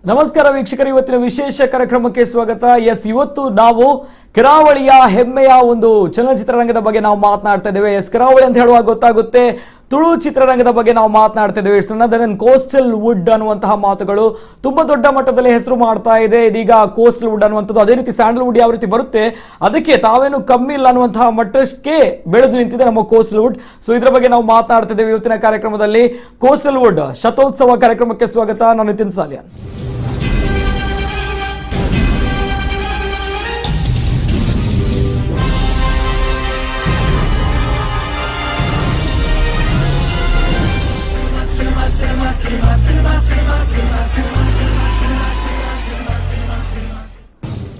ನಮಸ್ಕಾರ ವೀಕ್ಷಕರು, ಇವತ್ತಿನ ವಿಶೇಷ ಕಾರ್ಯಕ್ರಮಕ್ಕೆ ಸ್ವಾಗತ. ಎಸ್, ಇವತ್ತು ನಾವು ಕರಾವಳಿಯ ಹೆಮ್ಮೆಯ ಒಂದು ಚಲನಚಿತ್ರರಂಗದ ಬಗ್ಗೆ ನಾವು ಮಾತನಾಡ್ತಾ ಇದ್ದೇವೆ. ಎಸ್, ಕರಾವಳಿ ಅಂತ ಹೇಳುವಾಗ ಗೊತ್ತಾಗುತ್ತೆ, ತುಳು ಚಿತ್ರರಂಗದ ಬಗ್ಗೆ ನಾವು ಮಾತನಾಡ್ತಾ ಇದ್ದೇವೆ. It's then coastal wood ಅನ್ನುವಂತಹ ಮಾತುಗಳು ತುಂಬಾ ದೊಡ್ಡ ಮಟ್ಟದಲ್ಲಿ ಹೆಸರು ಮಾಡ್ತಾ ಇದೆ. ಇದೀಗ ಕೋಸ್ಟಲ್ ವುಡ್ ಅನ್ನುವಂಥದ್ದು, ಅದೇ ರೀತಿ ಸ್ಯಾಂಡಲ್ವುಡ್ ಯಾವ ರೀತಿ ಬರುತ್ತೆ, ಅದಕ್ಕೆ ತಾವೇನು ಕಮ್ಮಿ ಇಲ್ಲ ಅನ್ನುವಂತಹ ಮಟ್ಟಕ್ಕೆ ಬೆಳೆದು ನಿಂತಿದೆ ನಮ್ಮ ಕೋಸ್ಟಲ್ ವುಡ್. ಸೊ ಇದರ ಬಗ್ಗೆ ನಾವು ಮಾತನಾಡ್ತಾ ಇದ್ದೇವೆ ಇವತ್ತಿನ ಕಾರ್ಯಕ್ರಮದಲ್ಲಿ. ಕೋಸ್ಟಲ್ ವುಡ್ ಶತೋತ್ಸವ ಕಾರ್ಯಕ್ರಮಕ್ಕೆ ಸ್ವಾಗತ. ನಾನು ನಿತಿನ್ ಸಾಲಿಯಾನ್.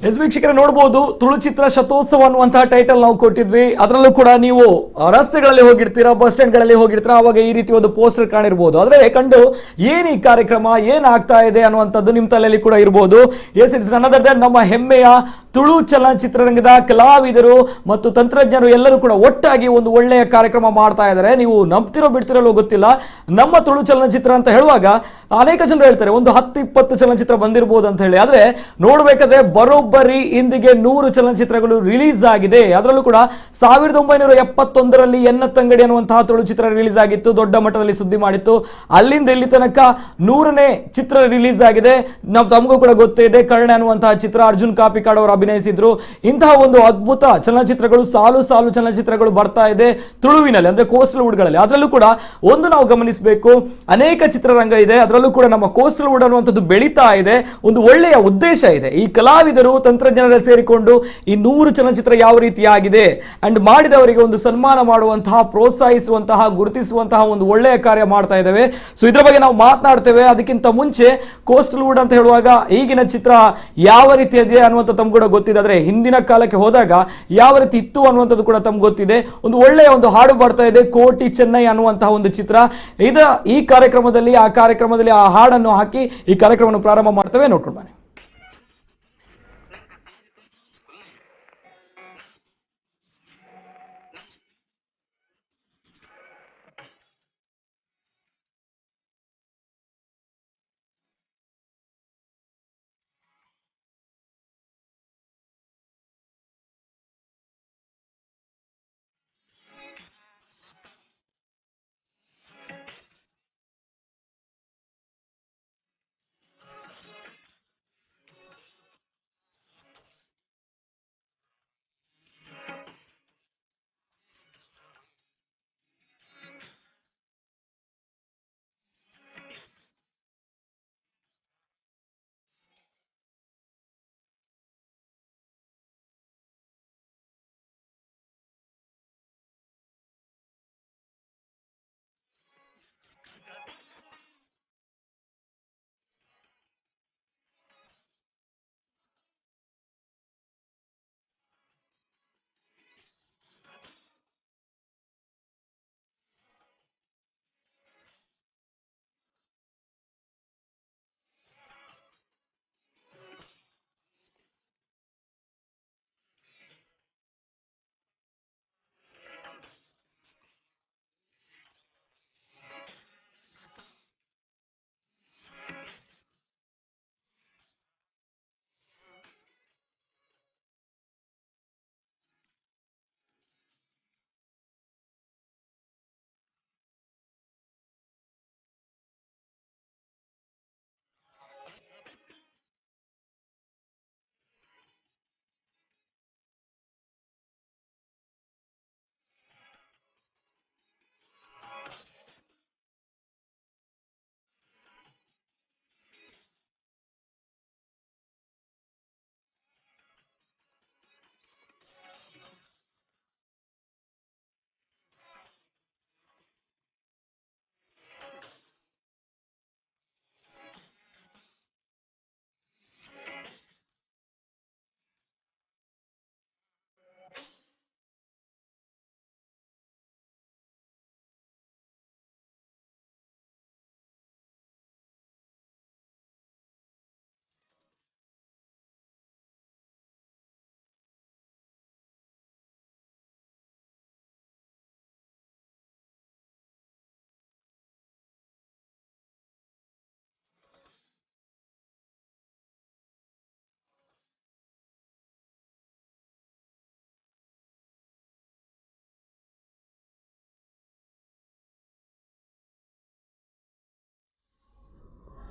ಎಸ್ ವೀಕ್ಷಕರೇ, ನೋಡಬಹುದು, ತುಳು ಚಿತ್ರ ಶತೋತ್ಸವ ಅನ್ನುವಂತಹ ಟೈಟಲ್ ನಾವು ಕೊಟ್ಟಿದ್ವಿ. ಅದರಲ್ಲೂ ಕೂಡ ನೀವು ರಸ್ತೆಗಳಲ್ಲಿ ಹೋಗಿರ್ತೀರಾ, ಬಸ್ ಸ್ಟ್ಯಾಂಡ್ಗಳಲ್ಲಿ ಹೋಗಿರ್ತೀರಾ, ಅವಾಗ ಈ ರೀತಿ ಒಂದು ಪೋಸ್ಟರ್ ಕಾಣಿರ್ಬೋದು. ಆದ್ರೆ ಕಂಡು ಏನ್ ಈ ಕಾರ್ಯಕ್ರಮ, ಏನ್ ಆಗ್ತಾ ಇದೆ ಅನ್ನುವಂಥದ್ದು ನಿಮ್ಮ ತಲೆಯಲ್ಲಿ ಕೂಡ ಇರ್ಬೋದು. ಎಸ್, it's another then ನಮ್ಮ ಹೆಮ್ಮೆಯ ತುಳು ಚಲನಚಿತ್ರರಂಗದ ಕಲಾವಿದರು ಮತ್ತು ತಂತ್ರಜ್ಞರು ಎಲ್ಲರೂ ಕೂಡ ಒಟ್ಟಾಗಿ ಒಂದು ಒಳ್ಳೆಯ ಕಾರ್ಯಕ್ರಮ ಮಾಡ್ತಾ ಇದ್ದಾರೆ. ನೀವು ನಂಬ್ತಿರೋ ಬಿಡ್ತಿರೋ ಗೊತ್ತಿಲ್ಲ, ನಮ್ಮ ತುಳು ಚಲನಚಿತ್ರ ಅಂತ ಹೇಳುವಾಗ ಅನೇಕ ಜನರು ಹೇಳ್ತಾರೆ ಒಂದು 10-20 ಚಲನಚಿತ್ರ ಬಂದಿರಬಹುದು ಅಂತ ಹೇಳಿ. ಆದ್ರೆ ನೋಡ್ಬೇಕಾದ್ರೆ ಬರೋಬ್ಬರಿ ಇಂದಿಗೆ 100 ಚಲನಚಿತ್ರಗಳು ರಿಲೀಸ್ ಆಗಿದೆ. ಅದರಲ್ಲೂ ಕೂಡ 1971ರಲ್ಲಿ ಎನ್ನ ತಂಗಡಿ ಅನ್ನುವಂತಹ ತುಳು ಚಿತ್ರ ರಿಲೀಸ್ ಆಗಿತ್ತು, ದೊಡ್ಡ ಮಟ್ಟದಲ್ಲಿ ಸುದ್ದಿ ಮಾಡಿತ್ತು. ಅಲ್ಲಿಂದ ಇಲ್ಲಿ ತನಕ 100ನೇ ಚಿತ್ರ ರಿಲೀಸ್ ಆಗಿದೆ. ತಮಗೂ ಕೂಡ ಗೊತ್ತೇ ಇದೆ, ಕರ್ಣ ಅನ್ನುವಂತಹ ಚಿತ್ರ ಅರ್ಜುನ್ ಕಾಪಿಕಾಡ್ ಅವರು ಅಭಿನಯಿಸಿದ್ರು. ಇಂತಹ ಒಂದು ಅದ್ಭುತ ಚಲನಚಿತ್ರಗಳು, ಸಾಲು ಸಾಲು ಚಲನಚಿತ್ರಗಳು ಬರ್ತಾ ಇದೆ ತುಳುವಿನಲ್ಲಿ, ಅಂದ್ರೆ ಕೋಸ್ಟಲ್ ವುಡ್ಗಳಲ್ಲಿ. ಅದರಲ್ಲೂ ಕೂಡ ಒಂದು ನಾವು ಗಮನಿಸಬೇಕು, ಅನೇಕ ಚಿತ್ರರಂಗ ಇದೆ, ಅದರಲ್ಲೂ ಕೂಡ ನಮ್ಮ ಕೋಸ್ಟಲ್ ವುಡ್ ಅನ್ನುವಂಥದ್ದು ಬೆಳೀತಾ ಇದೆ. ಒಂದು ಒಳ್ಳೆಯ ಉದ್ದೇಶ ಇದೆ. ಈ ಕಲಾವಿದರು ತಂತ್ರಜ್ಞರ ಸೇರಿಕೊಂಡು ಈ 100 ಚಲನಚಿತ್ರ ಯಾವ ರೀತಿಯಾಗಿದೆ ಅಂಡ್ ಮಾಡಿದವರಿಗೆ ಒಂದು ಸನ್ಮಾನ ಮಾಡುವಂತಹ, ಪ್ರೋತ್ಸಾಹಿಸುವಂತಹ, ಗುರುತಿಸುವಂತಹ ಒಂದು ಒಳ್ಳೆಯ ಕಾರ್ಯ ಮಾಡ್ತಾ ಇದ್ದೇವೆ. ಸೊ ಇದರ ಬಗ್ಗೆ ನಾವು ಮಾತನಾಡ್ತೇವೆ. ಅದಕ್ಕಿಂತ ಮುಂಚೆ ಕೋಸ್ಟಲ್ ವುಡ್ ಅಂತ ಹೇಳುವಾಗ ಈಗಿನ ಚಿತ್ರ ಯಾವ ರೀತಿ ಇದೆ ಅನ್ನುವಂಥ ತಮ್ಗೆ ಕೂಡ ಗೊತ್ತಿದೆ. ಆದ್ರೆ ಹಿಂದಿನ ಕಾಲಕ್ಕೆ ಹೋದಾಗ ಯಾವ ರೀತಿ ಇತ್ತು ಅನ್ನುವಂಥದ್ದು ಕೂಡ ತಮ್ಗೆ ಗೊತ್ತಿದೆ. ಒಂದು ಒಳ್ಳೆಯ ಒಂದು ಹಾಡು ಬರ್ತಾ ಇದೆ, ಕೋಟಿ ಚೆನ್ನೈ ಅನ್ನುವಂತಹ ಒಂದು ಚಿತ್ರ. ಈ ಕಾರ್ಯಕ್ರಮದಲ್ಲಿ, ಆ ಕಾರ್ಯಕ್ರಮದಲ್ಲಿ ಆ ಹಾಡನ್ನು ಹಾಕಿ ಈ ಕಾರ್ಯಕ್ರಮವನ್ನು ಪ್ರಾರಂಭ ಮಾಡ್ತೇವೆ. ನೋಡ್ಕೊಂಡು ಬನ್ನಿ.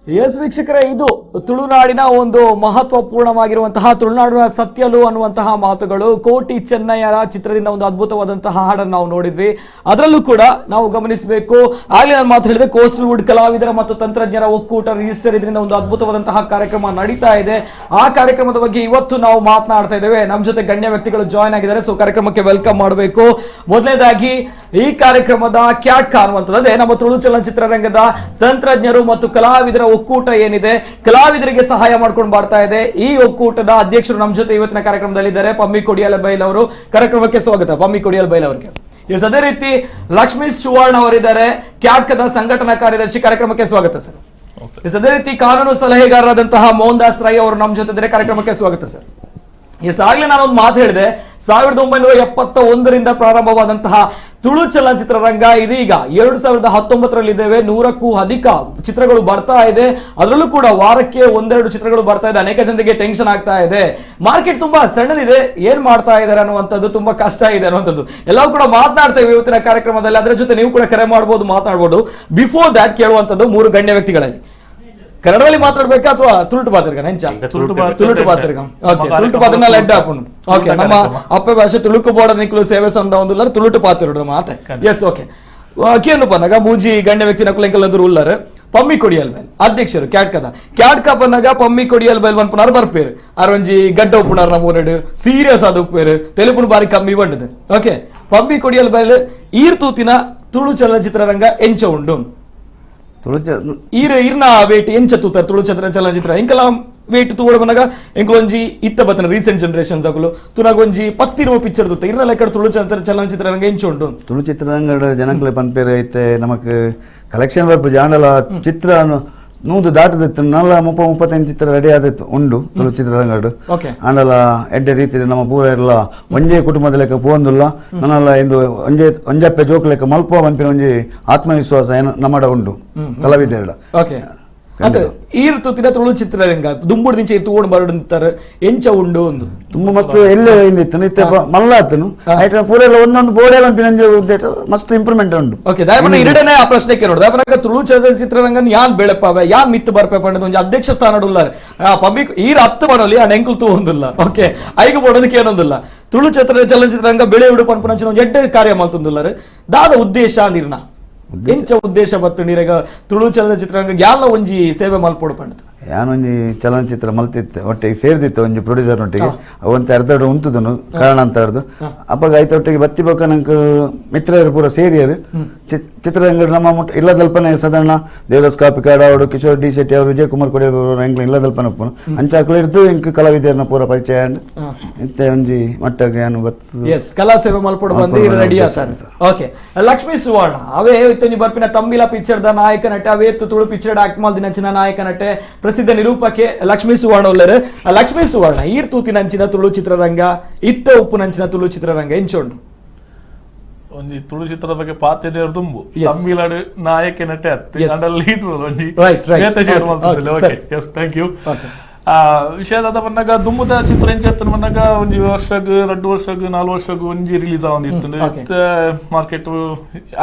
S ವೀಕ್ಷಕರೇ, ಇದು ತುಳುನಾಡಿನ ಒಂದು ಮಹತ್ವಪೂರ್ಣವಾಗಿರುವಂತಹ ತುಳುನಾಡಿನ ಸತ್ಯಲು ಅನ್ನುವಂತಹ ಮಾತುಗಳು. ಕೋಟಿ ಚೆನ್ನಯ್ಯರ ಚಿತ್ರದಿಂದ ಒಂದು ಅದ್ಭುತವಾದಂತಹ ಹಾಡನ್ನು ನಾವು ನೋಡಿದ್ವಿ. ಅದರಲ್ಲೂ ಕೂಡ ನಾವು ಗಮನಿಸಬೇಕು, ಆಗಲೇ ನಾನು ಮಾತು ಹೇಳಿದೆ, ಕೋಸ್ಟಲ್ ವುಡ್ ಕಲಾವಿದರ ಮತ್ತು ತಂತ್ರಜ್ಞರ ಒಕ್ಕೂಟ ರಿಜಿಸ್ಟರ್, ಇದರಿಂದ ಒಂದು ಅದ್ಭುತವಾದಂತಹ ಕಾರ್ಯಕ್ರಮ ನಡೀತಾ ಇದೆ. ಆ ಕಾರ್ಯಕ್ರಮದ ಬಗ್ಗೆ ಇವತ್ತು ನಾವು ಮಾತನಾಡ್ತಾ ಇದ್ದೇವೆ. ನಮ್ಮ ಜೊತೆ ಗಣ್ಯ ವ್ಯಕ್ತಿಗಳು ಜಾಯ್ನ್ ಆಗಿದ್ದಾರೆ. ಸೊ ಕಾರ್ಯಕ್ರಮಕ್ಕೆ welcome ಮಾಡಬೇಕು. ಮೊದಲನೇದಾಗಿ ಈ ಕಾರ್ಯಕ್ರಮದ ಕ್ಯಾಟ್ ಅನ್ನುವಂಥದ್ದು, ಅದೇ ನಮ್ಮ ತುಳು ಚಲನಚಿತ್ರರಂಗದ ತಂತ್ರಜ್ಞರು ಮತ್ತು ಕಲಾವಿದರ ಒಕ್ಕೂಟ ಏನಿದೆ, ಕಲಾವಿದರಿಗೆ ಸಹಾಯ ಮಾಡ್ಕೊಂಡು ಬರ್ತಾ ಇದೆ. ಈ ಒಕ್ಕೂಟದ ಅಧ್ಯಕ್ಷರು ನಮ್ಮ ಜೊತೆ ಇವತ್ತಿನ ಕಾರ್ಯಕ್ರಮದಲ್ಲಿದ್ದಾರೆ, ಪಮ್ಮಿ ಕೊಡಿಯಲ್ ಬೈಲ್ ಅವರು. ಕಾರ್ಯಕ್ರಮಕ್ಕೆ ಸ್ವಾಗತ ಪಮ್ಮಿ ಕೊಡಿಯಲ್ ಬೈಲ್ ಅವರಿಗೆ. ಎಸ್, ಅದೇ ರೀತಿ ಲಕ್ಷ್ಮೀ ಸುವರ್ಣ ಅವರಿದ್ದಾರೆ, ಕ್ಯಾಟ್ಕದ ಸಂಘಟನಾ ಕಾರ್ಯದರ್ಶಿ. ಕಾರ್ಯಕ್ರಮಕ್ಕೆ ಸ್ವಾಗತ ಸರ್. ಎಸ್, ಅದೇ ರೀತಿ ಕಾನೂನು ಸಲಹೆಗಾರರಾದಂತಹ ಮೋಹನ್ ದಾಸ್ ರೈ ಅವರು ನಮ್ಮ ಜೊತೆ ಇದ್ದಾರೆ. ಕಾರ್ಯಕ್ರಮಕ್ಕೆ ಸ್ವಾಗತ ಸರ್. ಎಸ್, ಆಗ್ಲೇ ನಾನು ಒಂದು ಮಾತು ಹೇಳಿದೆ, 1971ರಿಂದ ಪ್ರಾರಂಭವಾದಂತಹ ತುಳು ಚಲನಚಿತ್ರರಂಗ ಇದೀಗ 2019 ಇದ್ದೇವೆ. 100ಕ್ಕೂ ಅಧಿಕ ಚಿತ್ರಗಳು ಬರ್ತಾ ಇದೆ. ಅದರಲ್ಲೂ ಕೂಡ ವಾರಕ್ಕೆ ಒಂದೆರಡು ಚಿತ್ರಗಳು ಬರ್ತಾ ಇದೆ. ಅನೇಕ ಜನರಿಗೆ ಟೆನ್ಷನ್ ಆಗ್ತಾ ಇದೆ, ಮಾರ್ಕೆಟ್ ತುಂಬಾ ಸಣ್ಣದಿದೆ, ಏನ್ ಮಾಡ್ತಾ ಇದ್ದಾರೆ ಅನ್ನುವಂಥದ್ದು ತುಂಬಾ ಕಷ್ಟ ಇದೆ ಅನ್ನುವಂಥದ್ದು ಎಲ್ಲವೂ ಕೂಡ ಮಾತನಾಡ್ತೇವೆ ಇವತ್ತಿನ ಕಾರ್ಯಕ್ರಮದಲ್ಲಿ. ಅದರ ಜೊತೆ ನೀವು ಕೂಡ ಕರೆ ಮಾಡಬಹುದು, ಮಾತನಾಡಬಹುದು. ಬಿಫೋರ್ that ಕೇಳುವಂಥದ್ದು, ಮೂರು ಗಣ್ಯ ವ್ಯಕ್ತಿಗಳಲ್ಲಿ ಕನ್ನಡದಲ್ಲಿ ಮಾತಾಡ್ಬೇಕಾ ಅಥವಾ ತುಳುಟು ಪಾತಿರ್ಗ ನೆಂಚ? ತುಳುಟು ಪಾತಿರ್ಗ. ಓಕೆ, ತುಳುಟು ಪಾತ್ರ ಲೆಡ್ ಹಾಕೊಂಡು. ಓಕೆ, ನಮ್ಮ ಅಪ್ಪೆ ಭಾಷೆ ತುಳುಕು ಬೋರ್ಡ ನಿಕ್ಲು ಸೇವೆ ಸಂದ ಒಂದು ತುಳುಟು ಪಾತಿರುಡು ಮಾತೆ. S, okay. ಕೇನು ಪನ್ನಗ ಮೂಜಿ ಗಣ್ಯ ವ್ಯಕ್ತಿ ನಕುಲು ಎಂಕಲ್ ಉಲ್ಲರ್. ಪಮ್ಮಿ ಕೊಡಿಯಲ್ ಬೈಲ್ ಅಧ್ಯಕ್ಷರು ಕ್ಯಾಟ್ಕದ. ಕ್ಯಾಟ್ಕ ಪನ್ನಗ ಪಮ್ಮಿ ಕೊಡಿಯಲ್ ಬೈಲ್ ಪನ್ಪುನಾರ್ ಬರ್ಪೇರು, ಅರೊಂಜಿ ಗಡ್ಡ ಉಪ್ಪುನಾರ್ ನಮ್ಮ ಸೀರಿಯಸ್ ಆದ ಉಪ್ಪೇರು, ತೆಲುಪುನ ಬಾರಿ ಕಮ್ಮಿ ಬಂಡದು. ಓಕೆ, ಪಮ್ಮಿ ಕೊಡಿಯಲ್ ಬೈಲ್ ಈರ್ ತೂತಿನ ತುಳು ಚಲನಚಿತ್ರರಂಗ ಎಂಚ ಉಂಡು? ಈರ್ನ ವೇಟ್ ಎಂಚ ತೂತಾರ ತುಳು ಚಲನಚಿತ್ರ? ಇಂಕಲ ವೇಟ್ ತೂವಡ ಬನ್ನಗ ಎಂಕಲೊಂಜಿ ಇತ್ತ ಬತ್ತನ ರೀಸೆಂಟ್ ಜನರೇಷನ್ಸ್ ಅಕುಲು ತುನಗೊಂಜಿ ಪತ್ತಿರುವ ಪಿಕ್ಚರ್ ತೂತ ಇರ್ನ ಲೆಕ್ಕ ತುಳು ಚಲನಚಿತ್ರರಂಗ ಎಂಚ ಉಂಡು? ತುಳು ಚಿತ್ರರಂಗದ ಜನಕ್ಲೆ ಪನ್ಪೇರು ಐತೆ ನಮಕ್ ಕಲೆಕ್ಷನ್ ಬರ್ಪು ಜಾಂಡಲ ಚಿತ್ರ ನೂದು ದಾಟದಿತ್ತು, ನಲ್ಲ 30-35 ಚಿತ್ರ ರೆಡಿ ಆದಿತ್ತು ಉಂಡು ತುಳು ಚಿತ್ರರಂಗಡು. ಆಂಡಲ ಎಡ್ಡೆ ರೀತಿ ನಮ್ಮ ಪೂರ ಎಲ್ಲ ಒಂಜೇ ಕುಟುಂಬದ ಲೆಕ್ಕ ಪೋಂದುಲ್ಲ, ನನ್ನಲ್ಲ ಇಂದು ಒಂಜೇ ಒಂಜಪ್ಪೆ ಜೋಕ್ ಲೆಕ್ಕ ಮಲ್ಪ ಪನ್ಪಿನ ಒಂಜಿ ಆತ್ಮವಿಶ್ವಾಸ ನಮ್ಮಡ ಉಂಡು ಕಲಾವಿದೆರಡ. ಓಕೆ, ಅದೇ ಈರ್ ತುತ್ತಿನ ತುಳು ಚಿತ್ರರಂಗ ದುಂಬುಡು ದಿಂಚೆ ತೂವೊಂಡು ಬರಡು ಎಂಚ ಉಂಡು ಒಂದು ತುಂಬಾ ಮಸ್ತ್ ಎಲ್ಲೇ ಇತ್ತು ಇತ್ತೆ ಮಲ್ಲ ಆತನು ಐಟ ಪೂರ ಎಲ್ಲ ಒಂದೊಂದು ಬೋರ್ಡ್ ಪನ್ಪಿನ ಉದ್ದೇಶ ಮಸ್ತ್ ಇಂಪ್ರೂವ್ಮೆಂಟ್ ಉಂಡು. ಓಕೆ, ದಯಪನ ಎರಡನೇ ಆ ಪ್ರಶ್ನೆ ಕೇಳೋದು. ದಯಪನ ತುಳು ಚಲನಚಿತ್ರರಂಗ ಯಾನ್ ಬೆಳೆಪಾವೆ ಯಾನ್ ಮಿತ್ತು ಬರ್ಪೆ ಪಂಡದ ಒಂಜಿ ಅಧ್ಯಕ್ಷ ಸ್ಥಾನ ಉಲ್ಲಾರೆ ಪಬ್ಲಿಕ್ ಈರ್ ಹತ್ತು ಪಡೋಲಿ ಆ ನೆಂಕುಲು ತೂ ಒಂದುಲ್ಲ. ಓಕೆ, ಐಗ ಬೋಡೋದಕ್ಕೆ ಏನೊಂದಿಲ್ಲ. ತುಳು ಚಲನಚಿತ್ರರಂಗ ಬೆಳೆ ಉಡು ಪನ್ಪುನಂಚಿನ ಒಂಜಿ ಎಡ್ಡೆ ಕಾರ್ಯ ಮಲ್ತೊಂದುಲ್ಲಾರೆ. ದಾದ ಉದ್ದೇಶ ಅಂದಿರ್ನ ಎಂಚ ಉದ್ದೇಶ ಬತ್ತು ನೀರಾಗ ತುಳು ಚಲನಚಿತ್ರರಂಗ ಯಾಲ ಒಂಜಿ ಸೇವೆ ಮಲ್ಪೋಡು ಪಂಡದು? ಯಾನೊಂಜಿ ಚಲನಚಿತ್ರ ಮಲ್ತಿತ್ತೆ, ಒಟ್ಟಿಗೆ ಸೇರ್ದಿತ್ತು ಒಂಜಿ ಪ್ರೊಡ್ಯೂಸರ್ ಒಟ್ಟಿಗೆ, ಅವಂತ ಅರ್ಧಡು ಉಂತುದನು ಕಾರಣ ಅಂತ ಅರ್ದು ಅಪ್ಪಗ ಐತ ಒಟ್ಟಿಗೆ ಬತ್ತಿ ಬೊಕ್ಕ ನಂಗೆ ಮಿತ್ರರು ಪೂರ ಸೇರಿಯರು ಚಿತ್ರರಂಗ ನಮ್ಮ ಮುಟ್ಟ ಇಲ್ಲದಲ್ಪನೆ ಸಾಧಾರಣ ದೇವದಾಸ್ ಕಾಪಿಕಾಡ್ ಅವರು, ಕಿಶೋರ್ ಡಿ ಶೆಟ್ಟಿ ಅವರು, ವಿಜಯ್ ಕುಮಾರ್ ಕೊಡಿ ಅವರು ಎಂಕ್ಲ ಇಲ್ಲದಲ್ಪನೆ ಉಪ್ಪುನು ಅಂಚಾಕ್ಲು ಇರ್ದು ಇಂಕ್ ಕಲಾವಿದರನ್ನ ಪೂರ ಪರಿಚಯ ಇತ್ತೆ ಒಂಜಿ ಮಟ್ಟಗೆ ಯಾನು ಬತ್ತು. ಎಸ್, ಕಲಾ ಸೇವೆ ಮಲ್ಪೋಡು ಬಂದು ರೆಡಿ ಆತಾರೆ. ಓಕೆ, ಲಕ್ಷ್ಮೀ ಸುವರ್ಣ ಅವೇ ಇತ್ತೊಂಜಿ ಬರ್ಪಿನ ತಂಬಿಲ ಪಿಕ್ಚರ್ the ನಾಯಕ ನಟೆ, ಅವೇ ತುಳು ಪಿಕ್ಚರ್ ಆಕ್ಟ್ ಮಾಲ್ದಿನಂಚಿನ ನಾಯಕ ನಟೆ, ಪ್ರಸಿದ್ಧ ನಿರೂಪಕೆ ಲಕ್ಷ್ಮೀ ಸುವರ್ಣ ಉಲ್ಲರು. ಲಕ್ಷ್ಮೀ ಸುವರ್ಣ, ಈರ್ ತೂತಿನಂಚಿನ ತುಳು ಚಿತ್ರರಂಗ, ಇತ್ತ ಉಪ್ಪುನಂಚಿನ ತುಳು ಚಿತ್ರರಂಗ ಎಂಚೋಂಡು? ಒಂಜಿ ತುಳು ಚಿತ್ರದ ಬಗ್ಗೆ ಪಾತೆರ್ ದುಂಬು ತಮಿಳುನಾಡು ನಾಯಕ ನಟೆ ಅತ್ತೆ ಲೀಡರ್ ಒಂಜಿ thank you. ವಿಷಯದ ಬಂದಾಗ ದುಂಬುದ ಚಿತ್ರ ಎಂಚ ಬಂದಾಗ ಒಂಜಿ ವರ್ಷಗ್ 2 ವರ್ಷಗ್ 4 ವರ್ಷಗ್ ಒಂಜಿ ರಿಲೀಸ್ ಆವೊಂದಿತ್ತು. ಮಾರ್ಕೆಟ್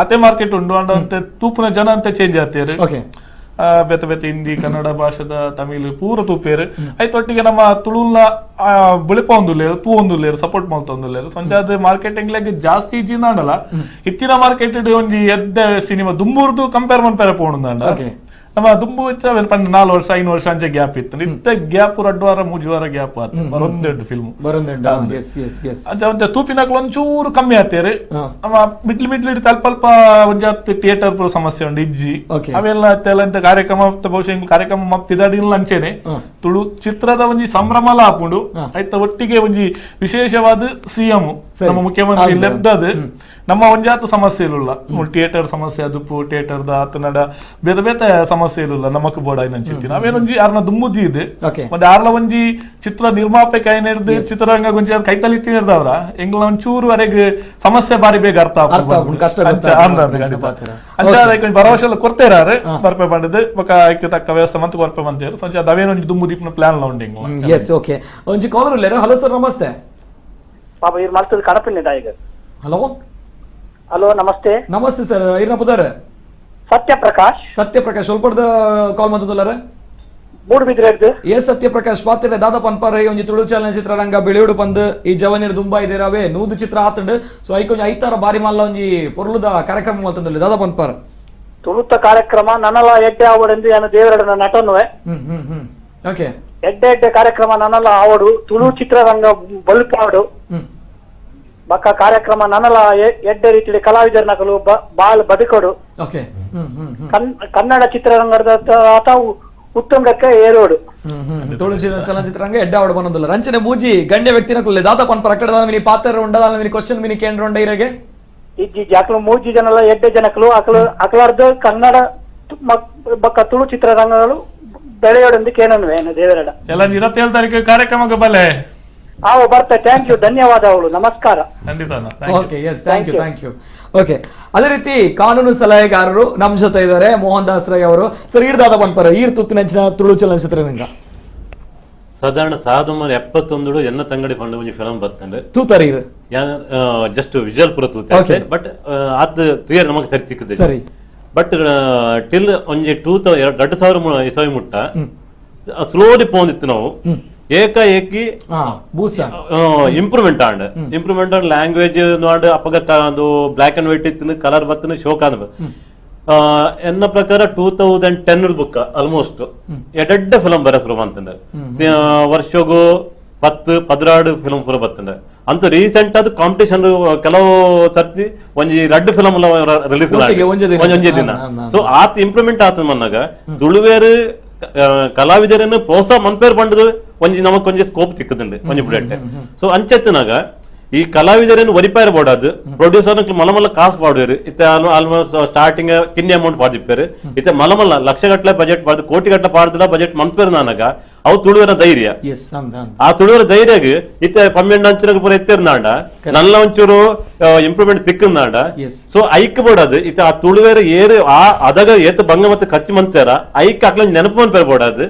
ಅದೇ ಮಾರ್ಕೆಟ್ ಉಂಡು ಅಂಡ ಅಂತೆ ತೂಪುನ ಜನ ಅಂತ ಚೇಂಜ್ ಆತೇರು. ಬೇತೆ ಬೇತೆ ಹಿಂದಿ ಕನ್ನಡ ಭಾಷೆದ ತಮಿಳ್ ಪೂರ ತೂಪೇರು ಐತೊಟ್ಟಿಗೆ ನಮ್ಮ ತುಳುನ ಬುಳಿಪೊಂದುಲ್ಲೇರು ತೂವೊಂದುಲ್ಲೇರು ಸಪೋರ್ಟ್ ಮಲ್ತೊಂದುಲ್ಲೇರು. ಸಂಚಾದ ಮಾರ್ಕೆಟಿಂಗ್ ಲೆಗ್ ಜಾಸ್ತಿ ಇಜ್ಜಿಂದಾಂಡಲ ಇತ್ತಿನ ಮಾರ್ಕೆಟ್ ಒಂಜಿ ಎದ್ದೆ ಸಿನಿಮಾ ದುಂಬುರ್ದು ಕಂಪೇರ್ ಮನ್ಪೆರೆ ಪೋಣುಂದಾಂಡ. ನಮ್ಮ ದುಂಬು ಪಂಡ 4 ವರ್ಷ 5 ವರ್ಷ ಅಂಚೆ ಗ್ಯಾಪ್ ಇತ್ತು. ಇತ್ತೆ ಗ್ಯಾಪ್ 2 ವಾರ 3 ವಾರ ಗ್ಯಾಪ್ ಆತು ಬರೊಂದೆರಡು ಫಿಲ್ಮ್ ಅಂಚ ಒಂತೆ ತೂಪಿನಕ್ಲು ಒಂಚೂರು ಕಮ್ಮಿ ಆತೇರು. ನಮ್ಮ ಮಿಡ್ಲ್ ಮಿಡ್ಲ್ ಅಲ್ಪ ಅಲ್ಪ ಒಂಜಾತ್ ಥಿಯೇಟರ್ ಪೂರ ಸಮಸ್ಯೆ ಉಂಡು ಇಜ್ಜಿ ಅವೆಲ್ಲ ಅಂತ ಕಾರ್ಯಕ್ರಮ ಬಹುಶಃ ಕಾರ್ಯಕ್ರಮ ಮಪ್ಪಿದಾಡಿಲ್ಲ ಅಂಚೆನೆ ತುಳು ಚಿತ್ರದ ಒಂಜಿ ಸಂಭ್ರಮಲ ಆಪುಂಡು. ಆಯ್ತ ಒಟ್ಟಿಗೆ ಒಂಜಿ ವಿಶೇಷವಾದ ಸಿಎಂ ನಮ್ಮ ಮುಖ್ಯಮಂತ್ರಿ ಲೆದ್ದದು ನಮ್ಮ ಒಂಜಾತ ಸಮಸ್ಯೆ ಇಲ್ಲ, ಥಿಯೇಟರ್ ಸಮಸ್ಯೆ ಅದುಪು ಥಿಯೇಟರ್ the ಆತನಡ ಬೇರೆ ಬೇತೆ ಸಮಸ್ಯೆ ಇಲ್ಲ ನಮಕ್ ಬೋಡ ನಂಚಿತ್ತಿ ನಾವೇನೊಂಜಿ ಆರ್ನ ದುಮ್ಮುದಿ ಇದೆ ಮತ್ತೆ ಆರ್ಲ ಒಂಜಿ ಚಿತ್ರ ನಿರ್ಮಾಪಕ ಏನಿರ್ದು ಚಿತ್ರರಂಗ ಗುಂಜಿ ಕೈತಲಿತ್ತಿನಿರ್ದವ್ರ ಎಂಗ್ಲ ಒಂಚೂರುವರೆಗೆ ಸಮಸ್ಯೆ ಬಾರಿ ಬೇಗ ಅರ್ಥ ಆಗ ಭರವಸೆ ಎಲ್ಲ ಕೊಡ್ತೇರಾರು ಬರ್ಪೆ ಬಂದದ್ದು ಬೊಕ ಐಕ್ ತಕ್ಕ ವ್ಯವಸ್ಥೆ ಮಂತ್ ಕೊರ್ಪೆ ಬಂದೇರು ಸಂಜೆ ಅವೇನೊಂಜಿ ದುಮ್ಮು ದೀಪನ ಪ್ಲಾನ್ ಲ ಉಂಡು ಎಂಗ್ಲ. ಎಸ್, ಓಕೆ, ಒಂಜಿ ಕಾಲರ್ ಉಲ್ಲೇರು. Hello sir, namaste. ಪಾಪ ಇರ್ ಮಲ್ತದ ಕಡಪಿನ ದಾಯಿಗ. Hello hello, namaste. Namaste sir, ಇರ್ನ ಪುದರ್? ಸತ್ಯಪ್ರಕಾಶ್. ಸತ್ಯಪ್ರಕಾಶ್ ಸ್ವಲ್ಪ ಕಾಲ್ ಮಾತದಲ್ಲಾರ? Moodbidri. S Satyaprakash ಪಾತ್ರ ದಾದಾ ಪನ್ಪಾರ ಒಂಜಿ ತುಳು ಚಲನಚಿತ್ರರಂಗ ಬೆಳೆಯೋಡು ಪಂದ್ ಈ ಜವನಿರ್ ದುಂಬಾ ಇದೇರಾವೆ 100 ಚಿತ್ರ ಆತಂಡು. ಸೊ ಐಕೊಂಜಿ ಐತಾರ ಬಾರಿ ಮಲ್ಲ ಒಂಜಿ ಪೊರ್ಲುದ ಕಾರ್ಯಕ್ರಮ ಮಲ್ತಂದುಲ್ಲೆ ದಾದಾ ಪನ್ಪಾರ. ತುಳುತ ಕಾರ್ಯಕ್ರಮ ನನಲ ಎಡ್ಡೆ ಆವಡೆಂದು ಯಾನು ದೇವರಡನ ನಟನುವೆ. ಓಕೆ. ಎಡ್ಡೆ ಎಡ್ಡೆ ಕಾರ್ಯಕ್ರಮ ನನಲ ಆವಡು, ತುಳು ಚಿತ್ರರಂಗ ಬಲ್ಪಾಡು ಬಕ್ಕ ಕಾರ್ಯಕ್ರಮ ನನಲ ಎಡ್ಡೆ ರೀತಿಯಲ್ಲಿ ಕಲಾವಿದರನಕಲು ಬಾಳ್ ಬದುಕೋಡು. ಓಕೆ. ಕನ್ನಡ ಚಿತ್ರರಂಗದ ಉತ್ತುಂಗಕ್ಕೆ ಏರೋಡು. ತುಳು ಚಲನಚಿತ್ರರಂಗ ಎಡ್ಡೆ ಆವಡು ಬನ್ನೊಂದಿಲ್ಲ. ರಂಚನೆ ಮೂಜಿ ಗಣ್ಯ ವ್ಯಕ್ತಿನ ಕುಲ್ಲೆ ದಾದಾ ಪನ್ಪಾರ ಅಕ್ಕಡ ಮಿನಿ ಪಾತ್ರ ಉಂಡದ ಮಿನಿ ಕ್ವಶನ್ ಮಿನಿ ಕೇಂದ್ರ ಉಂಡ ಇರಗೆ ಇಜ್ಜಿ ಅಕ್ಲು ಮೂಜಿ ಜನಲ ಎಡ್ಡೆ ಜನಕಲು ಅಕ್ಲು ಅಕ್ಲಾರ್ದು ಕನ್ನಡ ಬಕ್ಕ ತುಳು ಚಿತ್ರರಂಗಗಳು ಬೆಳೆಯೋಡೆಂದು ಕೇಳನುವೆ ದೇವರಡ. ಎಲ್ಲ 27 ತಾರೀಕು ಕಾರ್ಯಕ್ರಮಕ್ಕೆ ಬಲೆ ಆವು ಬರ್ತೆ. Thank you, ಧನ್ಯವಾದಗಳು, ನಮಸ್ಕಾರ. Okay, yes, thank you, thank you. Okay, ಅದೇ ರೀತಿ ಕಾನೂನು ಸಲಹೆಗಾರರು ನಮ್ಮ ಜೊತೆ ಇದ್ದಾರೆ ಮೋಹನ್ ದಾಸ್ ರೈ ಅವರು. ಸರ್, ಈರ್ದಾದ ಪನ್ಪಾರ ಈರ್ ತುತ್ತಿನಂಚಿನ ತುಳು ಚಲನಚಿತ್ರರಂಗ ಸಾಧಾರಣ 1971 ಎನ್ನ ತಂಗಡಿ ಪಂಡ ಒಂಜಿ ಫಿಲಂ ಬರ್ತಂಡೆ ತೂತಾರ ಈರ್ ಜಸ್ಟ್ ವಿಜುವಲ್ ಪೂರ ತೂತೆ, ಬಟ್ ಆತ್ ತುಯರ್ ನಮಗೆ ಸರಿ ತಿಕ್ಕದೆ ಸರಿ. ಬಟ್ ಟಿಲ್ ಒಂಜಿ 2000 ಇಸವಿ ಮುಟ್ಟ ಸ್ಲೋಲಿ ಪೋಂದಿತ್ತು ನಾವು. ಏಕಾಏಕಿ ಇಂಪ್ರೂವ್ಮೆಂಟ್ ಆಂಡ್ ಇಂಪ್ರೂವ್ಮೆಂಟ್ ಆಂಡ್ ಲ್ಯಾಂಗ್ವೇಜ್ ಆಂಡ್ ಅಪ್ಪಗ ಒಂದು black and white ಇತ್ತು, ಕಲರ್ ಬತ್ತನ ಶೋಕ್ ಆಂಡ್. ಎನ್ನ ಪ್ರಕಾರ 2010 ಬುಕ್ ಆಲ್ಮೋಸ್ಟ್ ಎಡೆಡ್ಡ ಫಿಲಂ ಬರ ಶುರು ಅಂತಂದ್ರೆ ವರ್ಷಗೂ 10 16 ಫಿಲಂ ಪೂರ ಬತ್ತಂಡೆ. ಅಂತ ರೀಸೆಂಟ್ ಅದು ಕಾಂಪಿಟೇಷನ್ ಕೆಲವು ಸರ್ತಿ ಒಂಜಿ ರಡ್ಡು ಫಿಲಂ ರಿಲೀಸ್ ಒಂಜೊಂಜೆ ದಿನ. ಸೊ ಆತ ಇಂಪ್ರೂವ್ಮೆಂಟ್ ಆತ ಮನ್ನಾಗ ತುಳುವೇರು ಕಲಾವಿದರನ್ನು ಪ್ರೋತ್ಸಾಹ ಮನ್ಪೇರ್ ಬಂಡದು ಒಂಜಿ ನಮಕ್ ಒಂಜಿ ಸ್ಕೋಪ್ ತಿಕ್ಕದಂಡೆ ಒಂಜಿ ಬುಲೆಟ್. ಸೊ ಅಂಚೆತ್ತನಾಗ ಈ ಕಲಾವಿದರನ್ನು ಒರಿಪಾಯರ್ ಬೋಡದು ಪ್ರೊಡ್ಯೂಸರ್ ಮಲ ಮಲ್ಲ ಕಾಸು ಪಾಡುವರು. ಇತ್ತ ಆಲ್ಮೋಸ್ಟ್ ಸ್ಟಾರ್ಟಿಂಗ್ ಕಿನ್ನಿ ಅಮೌಂಟ್ ಪಾಡಿಪ್ಪೇರು, ಇತ್ತ ಮಲ ಮಲ್ಲ ಲಕ್ಷ ಗಟ್ಟಲೆ ಬಜೆಟ್ ಪಾಡ್ದು ಕೋಟಿ ಗಟ್ಟಲೆ ಪಾಡ್ದಿಲ್ಲ ಬಜೆಟ್ ಮನ್ಪೇರು ನಾನಾಗ ಅವು ತುಳುವರ ಧೈರ್ಯ. ಆ ತುಳುವರ ಧೈರ್ಯಗ್ ಇತ್ತ ಪಮ್ಮೆಂಡ ಅಂಚಿನ ಪೂರ ಎತ್ತಿರ್ನಾಂಡ ನಲ್ಲ ಒಂಚೂರು ಇಂಪ್ರೂವ್ಮೆಂಟ್ ತಿಕ್ಕಂದಾಂಡ. ಸೊ ಐಕ್ ಬೋಡದು ಇತ್ತ ಆ ತುಳುವೇರು ಏರು ಆ ಅದಾಗ ಏತ ಭಂಗ ಮತ್ತೆ ಖರ್ಚು ಮಂತಾರ ಐಕ್ ಅಕ್ಲೊಂಜಿ ನೆನಪು ಮನ್ಪೇರ್ ಬೋಡದು.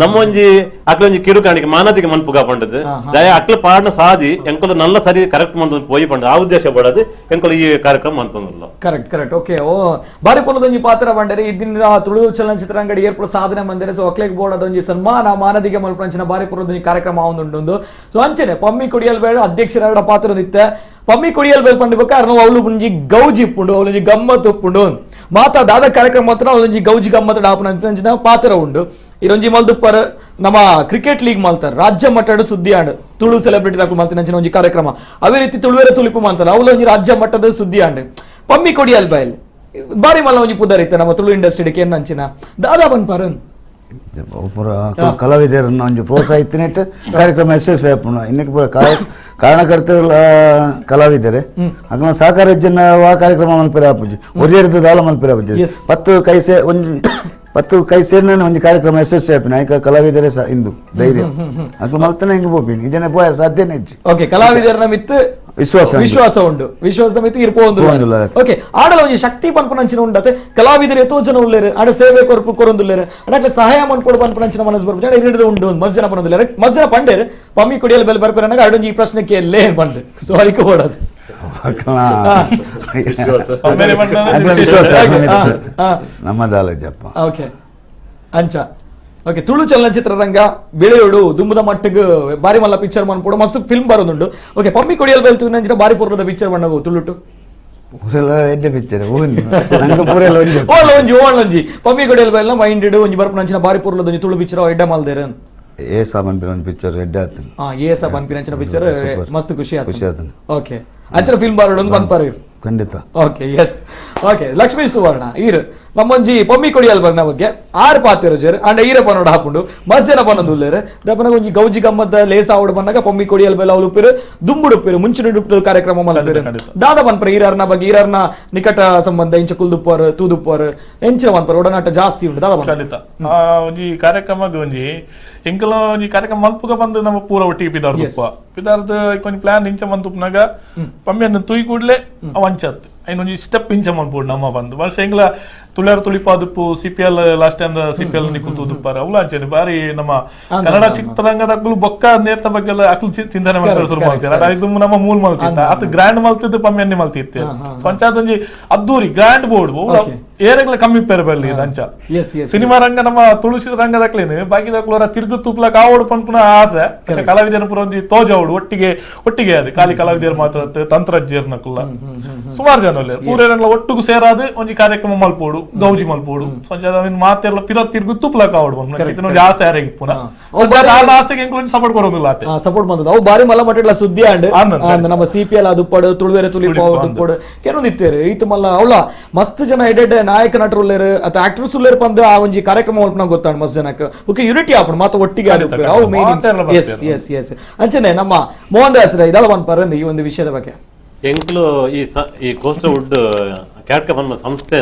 ನಮ್ಮೊಂಜಿ ಅಕ್ಲೊಂಜಿ ಕಿರು ಕಾಣಿಕೆ ಮಾನದಿಗೆ ಮನ್ಪುಗ ಪಂಡದು ದಯ ಅಕ್ಲ ಪಾಡನ ಸಾದಿ ಎಂಕೊಲ ನಲ್ಲ ಸರಿ ಕರೆಕ್ಟ್ ಮಂತ ಪೋಯಿ ಪಂಡ ಆ ಉದ್ದೇಶ ಬೋಡದು ಎಂಕೊಲ ಈ ಕಾರ್ಯಕ್ರಮ ಅಂತಂದಿಲ್ಲ. Correct correct. Okay, ಓ ಬಾರಿ ಪೊಲದೊಂಜಿ ಪಾತ್ರ ಬಂಡರೆ ಇದ್ದಿನ ತುಳು ಚಲನಚಿತ್ರಂಗಡಿ ಏರ್ಪಡ ಸಾಧನೆ ಮಂದಿರ. ಸೊ ಅಕ್ಲೆಗ್ ಬೋರ್ಡ್ ಅದೊಂಜಿ ಸನ್ಮಾನ ಮಾನದಿಗೆ ಮಲ್ಪಂಚಿನ ಬಾರಿ ಪುರದೊಂಜಿ ಕಾರ್ಯಕ್ರಮ ಉಂಟು. ಸೊ ಅಂಚನೆ ಪಮ್ಮಿ ಕೊಡಿಯಲ್ ಬೇಡ ಅಧ್ಯಕ್ಷರ ಪಾತ್ರದಿತ್ತೆ. ಪಮ್ಮಿ ಕೊಡಿಯಲ್ ಬೇಲ್ ಪಂಡ ಕಾರಣ ಅವಳು ಒಂಜಿ ಗೌಜಿ ಇಪ್ಪುಂಡು, ಅವಳೊಂಜಿ ಗಮ್ಮತ್ ಉಪ್ಪುಂಡು. ಮಾತಾ ದಾದ ಕಾರ್ಯಕ್ರಮ ಮಾತ್ರ ಅವಳೊಂಜಿ ಗೌಜಿ ಗಮ್ಮತ್ ಡಾಪುನ ಪಾತ್ರ ಉಂಡು. ಇರೊಂಜಿ ಮಲ್ದುಪ್ಪರ್ ನಮ್ಮ ಕ್ರಿಕೆಟ್ ಲೀಗ್ ಮಲ್ತಾರೆ ರಾಜ್ಯ ಮಟ್ಟದ ಸುದ್ದಿ ಆಂಡ್ ತುಳು ಸೆಲೆಬ್ರಿಟಿ ದಾಕು ಮಲ್ತಿನಂಚಿನ ಒಂಜಿ ಕಾರ್ಯಕ್ರಮ. ಅವೇ ರೀತಿ ತುಳುವೆರ ತುಳಿಪು ಮಂತಾರೆ ಅವಳೊಂಜಿ ರಾಜ್ಯ ಮಟ್ಟದ ಸುದ್ದಿ ಆಂಡ್. ಪಮ್ಮಿ ಕೊಡಿಯಲ್ ಬೈಲ್ ಬಾರಿ ಮಲ್ಲ ಒಂಜಿ ಪುದರ್ ಇತ್ತೆ ನಮ್ಮ ತುಳು ಇಂಡಸ್ಟ್ರಿ ಏನ್ ದಾದಾ ಬನ್ಪಾರನ್ ಪೂರ ಕಲಾವಿದರನ್ನು ಒಂಜಿ ಪ್ರೋತ್ಸಾಹ ಇತ್ತಿನೆಟ್ ಕಾರ್ಯಕ್ರಮ ಯಶಸ್ವಿ ಆಪುಂಡು. ಇನ್ನಕ್ಕೆ ಪೂರ ಕಾರಣಕರ್ತರುಲ ಕಲಾವಿದರೆ ಅಗ್ನ ಸಹಕಾರ ಜನ ಆ ಕಾರ್ಯಕ್ರಮ ಮಲ್ಪೆರೆ ಆಪುಜಿ, ಒರಿಯರ್ದ ದಾಲ ಮಲ್ಪೆರೆ ಆಪುಜಿ. 10 ಕೈ ಸೇ ಒಂಜಿ 10 ಕೈ ಸೇರಿನ ಒಂಜಿ ಕಾರ್ಯಕ್ರಮ ಯಶಸ್ವಿ ಆಪಿನ ಐಕ ಕಲಾವಿದರೆ ಇಂದು ಧೈರ್ಯ ಅಗ್ಲ ಮಲ್ತನೆ ಹಿಂಗೆ ಪೋಪಿನಿ ಇದನ್ನೇ ಪೋಯ ಸಾಧ್ಯನೇ ಹೆಚ್ಚು. ಓಕೆ, ಕಲಾವಿದರನ್ನ ಮಿತ್ತು ವಿಶ್ವಾಸ ವಿಶ್ವಾಸ ಉಂಡು, ವಿಶ್ವಾಸದ ಮಿತಿ ಇರ್ಪೋಂದು. ಓಕೆ, ಆಡಲ ಒಂಜಿ ಶಕ್ತಿ ಪನ್ಪುನಂಚಿನ ಉಂಡತೆ ಕಲಾವಿದರು ಎತೋ ಜನ ಉಲ್ಲೇರು ಆಡ ಸೇವೆ ಕೊರ್ಪು ಕೊರೊಂದುಲ್ಲೇರು ಅಡಕ್ಲೆ ಸಹಾಯ ಮನ್ಪೊಡು ಪನ್ಪುನಂಚಿನ ಮನಸ್ಸು ಬರ್ಪು ಜನ ಇರಿಡ್ದು ಉಂಡು ಮಸ್ತ್ ಜನ ಪನೊಂದುಲ್ಲೇರು ಮಸ್ತ್ ಜನ ಪಂಡೇರು ಪಮ್ಮಿ ಕೊಡಿಯಲ್ ಬೆಲ್ ಬರ್ಪೇರನಾಗ ಅಡೊಂಜಿ ಈ ಪ್ರಶ್ನೆ ಕೇಳಲೇ ಪಂಡ್. ಸೊ ಅದಕ್ಕೆ ಓಡೋದು ನಮ್ಮದಾಲಜಪ್ಪ. ಓಕೆ, ಅಂಚ ಓಕೆ ತುಳು ಚಲನಚಿತ್ರರಂಗ ಬೆಳೆಯೋಡು ದುಂಬುದ ಮಟ್ಟಿಗೆ ಬಾರಿ ಮಲ್ಲ ಪಿಕ್ಚರ್ ಮನ್ಪೋಡು ಮಸ್ತ್ ಫಿಲ್ಮ್ ಬರೋದುಂಡು. ಓಕೆ, ಪಮ್ಮಿ ಕೊಡಿಯಲ್ ಬೆಲ್ ತೂನಂಚಿನ ಬಾರಿ ಪೂರ್ಣದ ಪಿಕ್ಚರ್ ಬಣ್ಣವು ತುಳುಟು ಒಂಜಿ ಪಮ್ಮಿ ಕೊಡಿಯಲ್ ಬೆಲ್ ಮೈಂಡ್ ಒಂಜಿ ಬರ್ಪುನಂಚಿನ ಬಾರಿ ಪೂರ್ಣದ ಒಂಜಿ ತುಳು ಪಿಕ್ಚರ್ ಎಡ್ಡೆ ಮಲ್ದೇರ್. ಏ ಸಾಬನ್ ಪಿಕ್ಚರ್ ಎಡ್ಡೆ ಆತನ. ಏ ಸಾಬನ್ ಪಿನಂಚಿನ ಪಿಕ್ಚರ್ ಮಸ್ತ್ ಖುಷಿ ಆತು. ಖುಷಿ ಆತನ. ಓಕೆ, ಅಂಚಿನ ಫಿಲ್ಮ್ ಬರೋಡು ಒಂದು ಪನ್ಪಾರು ಖಂಡಿತ. Okay, yes. Okay, Lakshmi Suvarna ಈರ್ ನಮ್ಮೊಂಜಿ ಪಮ್ಮಿ ಕೊಡಿಯಲ್ ಬರ್ನ ಬಗ್ಗೆ ಆರು ಪಾತಿರು ಜೇರು ಅಂಡ ಈರ ಪನ್ನೋಡು ಹಾಪುಂಡು ಮಸ್ತ್ ಜನ ಪನ್ನೊಂದು ಉಲ್ಲೇರು ದಪ್ಪನಾಗ ಒಂಜಿ ಗೌಜಿ ಗಮ್ಮದ ಲೇಸ ಆವಡು ಬಂದಾಗ ಪಮ್ಮಿ ಕೊಡಿಯಲ್ ಬೆಲ್ಲ ಅವಳು ಉಪ್ಪಿರು ದುಂಬುಡು ಉಪ್ಪಿರು ಮುಂಚಿನ ಕಾರ್ಯಕ್ರಮ ಮಲ್ಪಿರು ದಾದ ಪನ್ಪರ ಈರರ್ನ ಬಗ್ಗೆ ಈರರ್ನ ನಿಕಟ ಸಂಬಂಧ ಇಂಚ ಕುಲ್ದುಪ್ಪರು ತೂದುಪ್ಪರು ಎಂಚಿನ ಪನ್ಪರ ಒಡನಾಟ ಜಾಸ್ತಿ ಉಂಟು ದಾದ. ಖಂಡಿತ ಒಂಜಿ ಕಾರ್ಯಕ್ರಮ ಒಂಜಿ ಎಂಕಲ ಒಂಜಿ ಕಾರ್ಯಕ್ರಮ ಮಲ್ಪುಗ ಬಂದು ನಮ್ಮ ಪೂರ ಒಟ್ಟಿಗೆ ಪಿದಾರ್ದುಪ್ಪ ಪಿದಾರ್ದು ಒಂಜಿ ಪ್ಲಾನ್ ಇಂಚ ಮಂತುಪ್ನಾಗ ಪಮ್ಮಿಯನ್ನು ತೂಯಿ ಕೂಡಲೇ ಅವಂಚತ್ ಐನೊಂಜಿ ಸ್ಟೆಪ್ ಇಂಚ ಮನ್ಪುಡು ನಮ್ಮ ಬಂದು ವರ್ಷ ಎಂಗ್ಲ ತುಳಿಯರ್ ತುಳಿಪಾದಪ್ಪು CPL last time CPL ನಿಕುಲ್ ತೂದುಪ್ಪಾರೆ ಅವಳು ಅಂಚೆನೆ ಬಾರಿ ನಮ್ಮ ಕನ್ನಡ ಚಿತ್ರರಂಗದ ಬೊಕ್ಕ ನೇತ ಬಗ್ಗೆ ಎಲ್ಲ ಅಕ್ಲು ಚಿಂತನೆ ಮಾಡ್ತಾರೆ ಶುರು ಮಾಡ್ತಾರೆ. ಇದು ನಮ್ಮ ಮೂಲ ಮಲ್ತಿತ್ತ ಅದು ಗ್ರ್ಯಾಂಡ್ ಮಲ್ತಿದ್ದು ಪಮ್ಮೆನ್ನಿ ಮಲ್ತಿತ್ತೆ. ಪಂಚಾಯತ್ ಒಂಜಿ ಅದ್ದೂರಿ ಗ್ರ್ಯಾಂಡ್ ಬೋರ್ಡ್ ಏರೆಗ್ಲ ಕಮ್ಮಿ ಪೇರೆ ಬರಲಿ ಅಂಚ ಸಿನಿಮಾ ರಂಗ ನಮ್ಮ ತುಳು ಚಿತ್ರರಂಗದಕ್ಲೇನು ಬಾಕಿದಕ್ಲೋರ ತಿರುಗು ತೂಪ್ಲಕ್ ಆವಡು ಪನ್ಪುನ ಆಸೆ ಕಲಾವಿದರ ಪೂರ ಒಂಜಿ ತೋಜಾವಡು ಒಟ್ಟಿಗೆ ಒಟ್ಟಿಗೆ ಅದು ಖಾಲಿ ಕಲಾವಿದರು ಮಾತ್ರ ತಂತ್ರಜ್ಞರ್ನಕುಲ್ಲ ಸುಮಾರು ಜನ ಉಲ್ಲೆರ್ ಪೂರೆರೆನ್ಲ ಒಟ್ಟುಗು ಸೇರಾದ್ ಒಂಜಿ ಕಾರ್ಯಕ್ರಮ ಮಲ್ಪೋಡು ಗೌಜಿ ಮಲ್ಪೋಡು ಸಂಜೆ ಮಾತೆರ್ಲ ಪಿರ ತಿರುಗು ತೂಪ್ಲಕ್ ಆವಡು ಪನ್ಪುನ ಒಂಜಿ ಆಸೆ ಯಾರಿಗೆ ಪುನ ಆಸೆಗೆ ಎಂಕುಲು ಒಂಜಿ ಸಪೋರ್ಟ್ ಕೊರೊಂದುಲ್ಲ ಆತೆ ಸಪೋರ್ಟ್ ಬಂದದ್ದು ಅವು ಬಾರಿ ಮಲ್ಲ ಮಟ್ಟಡ್ಲ ಸುದ್ದಿ ಆಂಡ್ ನಮ್ಮ ಸಿಪಿಎಲ್ ಅದು ತುಳುವೆರೆ ತುಳಿಪಾವು ಕೆಲವೊಂದು ಇತ್ತು ಮಲ್ಲ ಅವಳ ಮಸ್ತ್ ಜನ ಎಡೆಡ್ ನಾಯಕ ನಟರು ಉಲ್ಲೇರು ಅಥವಾ ಆಕ್ಟರ್ಸ್ ಉಲ್ಲೇರು ಪಂದ್ ಆ ಒಂಜಿ ಕಾರ್ಯಕ್ರಮ ಮಲ್ಪನ ಗೊತ್ತಾಂಡ್ ಮಸ್ತ್ ಜನಕ್ಕೆ ಓಕೆ ಯೂನಿಟಿ ಆಪುಂಡು ಮಾತ ಒಟ್ಟಿಗೆ ಅವು main. S S S ಅಂಚನೆ ನಮ್ಮ ಮೋಹನ್ ದಾಸ್ ಇದಲ್ಲ ಒಂದು ಪರಂದು ಈ ಒಂದು ವಿಷಯದ ಬಗ್ಗೆ. ಎಂಕ್ಲು ಈ ಈ ಕೋಸ್ಟಲ್ ವುಡ್ ಕ್ಯಾಟ್ಕ ಪನ್ಮ ಸಂಸ್ಥೆ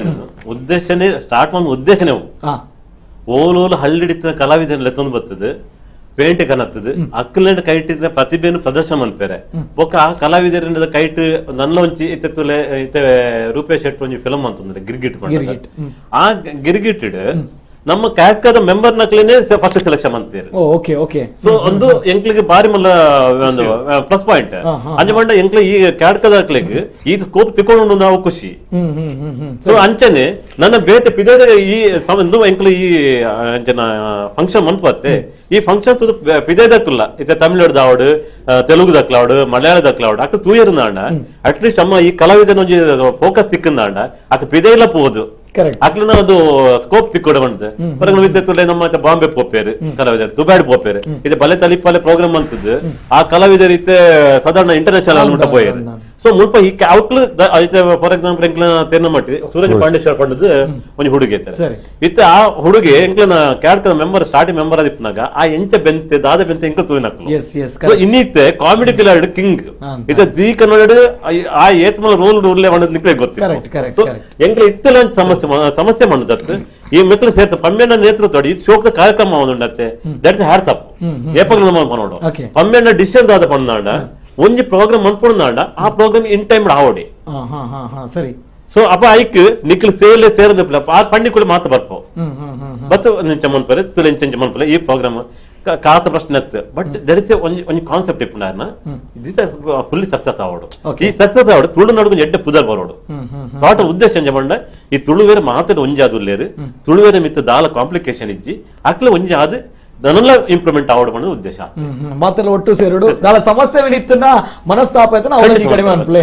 ಉದ್ದೇಶನೇ ಸ್ಟಾರ್ಟ್ ಮನ್ ಉದ್ದೇಶನೇ ಓಲೋಲು ಹಳ್ಳಿಡಿತ ಕಲಾವಿದನ ಲೆತ್ತೊಂದು ಬರ್ತದೆ ಪೇಂಟ್ ಕನತ್ತದು ಅಕ್ಕಲೆಂಡ್ ಕೈಟಿದ ಪ್ರತಿಭೆಯನ್ನು ಪ್ರದರ್ಶನ ಮನ್ಪೇರೆ ಬೊಕ್ಕ ಆ ಕಲಾವಿದರಿಂದ ಕೈಟ್ ನನ್ನ ಒಂಜಿ ಇತ್ತೆ ತುಲೆ ಇತ್ತೆ ರೂಪೇಶ್ ಶೆಟ್ಟಿ ಒಂಜಿ ಫಿಲಮ್ ಅಂತಂದ್ರೆ ಗಿರ್ಗಿಟ್, ಆ ಗಿರ್ಗಿಟ್ ನಮ್ಮ ಕ್ಯಾಟ್ಕದ ಮೆಂಬರ್ ನಕ್ಲೇನೆ ಫಸ್ಟ್ ಸೆಲೆಕ್ಷನ್ ಅಂತೀರಿ. Okay okay. So ಒಂದು ಎಂಕ್ಲಿಗೆ ಬಾರಿ ಮಲ್ಲ ಒಂದು ಪ್ಲಸ್ ಪಾಯಿಂಟ್ ಅಂಜೆ ಮಂಡ ಎಂಕ್ಲ ಈ ಕ್ಯಾಟ್ಕದ ಅಕ್ಲಿಗೆ ಈ ಸ್ಕೋಪ್ ತಿಕ್ಕೊಂಡು ನಾವು ಖುಷಿ. ಸೊ ಅಂಚನೆ ನನ್ನ ಬೇತೆ ಪಿದ ಈ ಎಂಕ್ಲ ಈ ಅಂಚನ ಫಂಕ್ಷನ್ ಮನ್ಪತ್ತೆ ಈ ಫಂಕ್ಷನ್ ತುದು ಪಿದೇದಕ್ಕಲ್ಲ ಇತ್ತೆ ತಮಿಳು ದಾವಡು ತೆಲುಗು ದಕ್ಲಾವಡು ಮಲಯಾಳ ದಕ್ಲಾವಡು ಅಕ್ಕ ತೂಯರ್ನಾಂಡ ಅಟ್ಲೀಸ್ಟ್ ಅಮ್ಮ ಈ ಕಲಾವಿದನ ಒಂಜಿ ಫೋಕಸ್ ತಿಕ್ಕಂದಾಂಡ ಅಕ್ಕ ಪಿದೆ ಇಲ್ಲ ಪೋದು ಅಕ್ಲಿನ ಒಂದು ಸ್ಕೋಪ್ ತಿಕ್ಕೊಡ ಬಂತು. ವಿದ್ಯುತ್ ನಮ್ಮ ಬಾಂಬೆ ಪೋಪೇರು ಕಲಾವಿದರು ದುಬಾಡ್ ಪೋಪೇರು ಇದು ಬಲೆ ತಲಿಪಾಲೆ ಪ್ರೋಗ್ರಾಮ್ ಅಂತದ್ದು ಆ ಕಲಾವಿದರ ಇತ್ತೆ ಸಾಧಾರಣ ಇಂಟರ್ನ್ಯಾಷನಲ್ ಮುಟ್ಟ ಪೋಯೇರು. ಸೊ ಮುಲ್ಪ ಈ ಔಟ್ಲು ಫಾರ್ ಎಕ್ಸಾಂಪಲ್ ಎಂಕ್ಲ ತೆನ್ನ ಮಟ್ಟಿ ಸೂರಜ್ ಪಾಂಡೇಶ್ವರ ಪಂಡದ ಒಂಜಿ ಹುಡುಗಿ ಇತ್ತೆ ಇತ್ತೆ ಆ ಹುಡುಗಿ ಎಂಕ್ಲನ ಕ್ಯಾಡ್ಕದ member starting member ಅದಿಪ್ಪನಾಗ ಆ ಎಂಚ ಬೆಂತೆ ದಾದ ಬೆಂತೆ ಎಂಕ್ಲ ತೂಯಿನಕ್ಲು. ಸೊ ಇನ್ನಿತ್ತೆ ಕಾಮಿಡಿ ಕಿಲಾರ್ಡ್ ಕಿಂಗ್ ಇತ್ತೆ ಜೀ ಕನ್ನಡ ಆ ಏತ್ಮಲ ರೋಲ್ ಉರ್ಲೆ ಪಂಡದ್ ನಿಕ್ಲೆ ಗೊತ್ತಿತ್ತು. ಸೊ ಎಂಕ್ಲ ಇತ್ತೆಲ್ಲ ಸಮಸ್ಯೆ ಸಮಸ್ಯೆ ಮಣ್ಣದತ್ತು ಈ ಮಿತ್ರ ಸೇರ್ತ ಪಮ್ಮೆಣ್ಣ ನೇತೃತ್ವ ಈ ಶೋಕದ ಕಾರ್ಯಕ್ರಮ ಉಂಡತ್ತೆ that's hats up ಏಪಗ್ಲ ನಮ್ಮ ಪನೋಡು ಪಮ್ಮೆಣ್ಣ ಡಿಸಿಷನ್ ದಾದ ಪಂದಾಂಡ ಒಂಜಿ ಪ್ರೋಗ್ರಾಮ್ ಮನ್ಪುಂಡಾಂಡ ಆ program in time ಆವಡಿ. ಸರಿ. ಸೊ ಅಪ್ಪ ಐಕ್ ನಿಕ್ಲು ಸೇರ್ಲೆ ಸೇರದ ಆ ಪಂಡಿ ಕೂಡ ಮಾತು ಬರ್ಪೋ ಬತ್ತು ನಿಂಚ ಮನ್ಪಲೆ ತುಲೆ ಇಂಚ ಮನ್ಪಲೆ ಈ ಪ್ರೋಗ್ರಾಮ್ ಕಾಸ ಪ್ರಶ್ನೆ ಅತ್ತು but there is ಒಂಜಿ ಒಂಜಿ ಕಾನ್ಸೆಪ್ಟ್ ಇಪ್ಪುಂಡಾರ್ನ this fully success ಆವಡು. ಈ ಸಕ್ಸಸ್ ಆವಡು ತುಳುನಾಡು ಎಡ್ಡೆ ಪುದರ್ ಬರೋಡು ಟೋಟಲ್ ಉದ್ದೇಶ ಎಂಜ ಪಂಡ ಈ ತುಳುವೇರೆ ಮಾತದ ಒಂಜಿ ಆದ್ ಉಲ್ಲೇರು ತುಳುವೇರೆ ಮಿತ್ತ ದಾಲ ಕಾಂಪ್ಲಿಕೇಶನ್ ಇಜ್ಜಿ ಅಕ್ಲೆ ಒಂಜಿ ಆದ್ ನನಲ್ಲ ಇಂಪ್ರೂವ್ಮೆಂಟ್ ಆವಡು ಅನ್ನೋ ಉದ್ದೇಶ. ಮಾತೆಲ್ಲ ಒಟ್ಟು ಸೇರುಡು ದಾಲ ಸಮಸ್ಯೆ ಇತ್ತನ್ನ ಮನಸ್ತಾಪ ಆಯ್ತನ ಅವನಿಗೆ ಕಡಿಮೆ ಅನ್ಪ್ಲೇ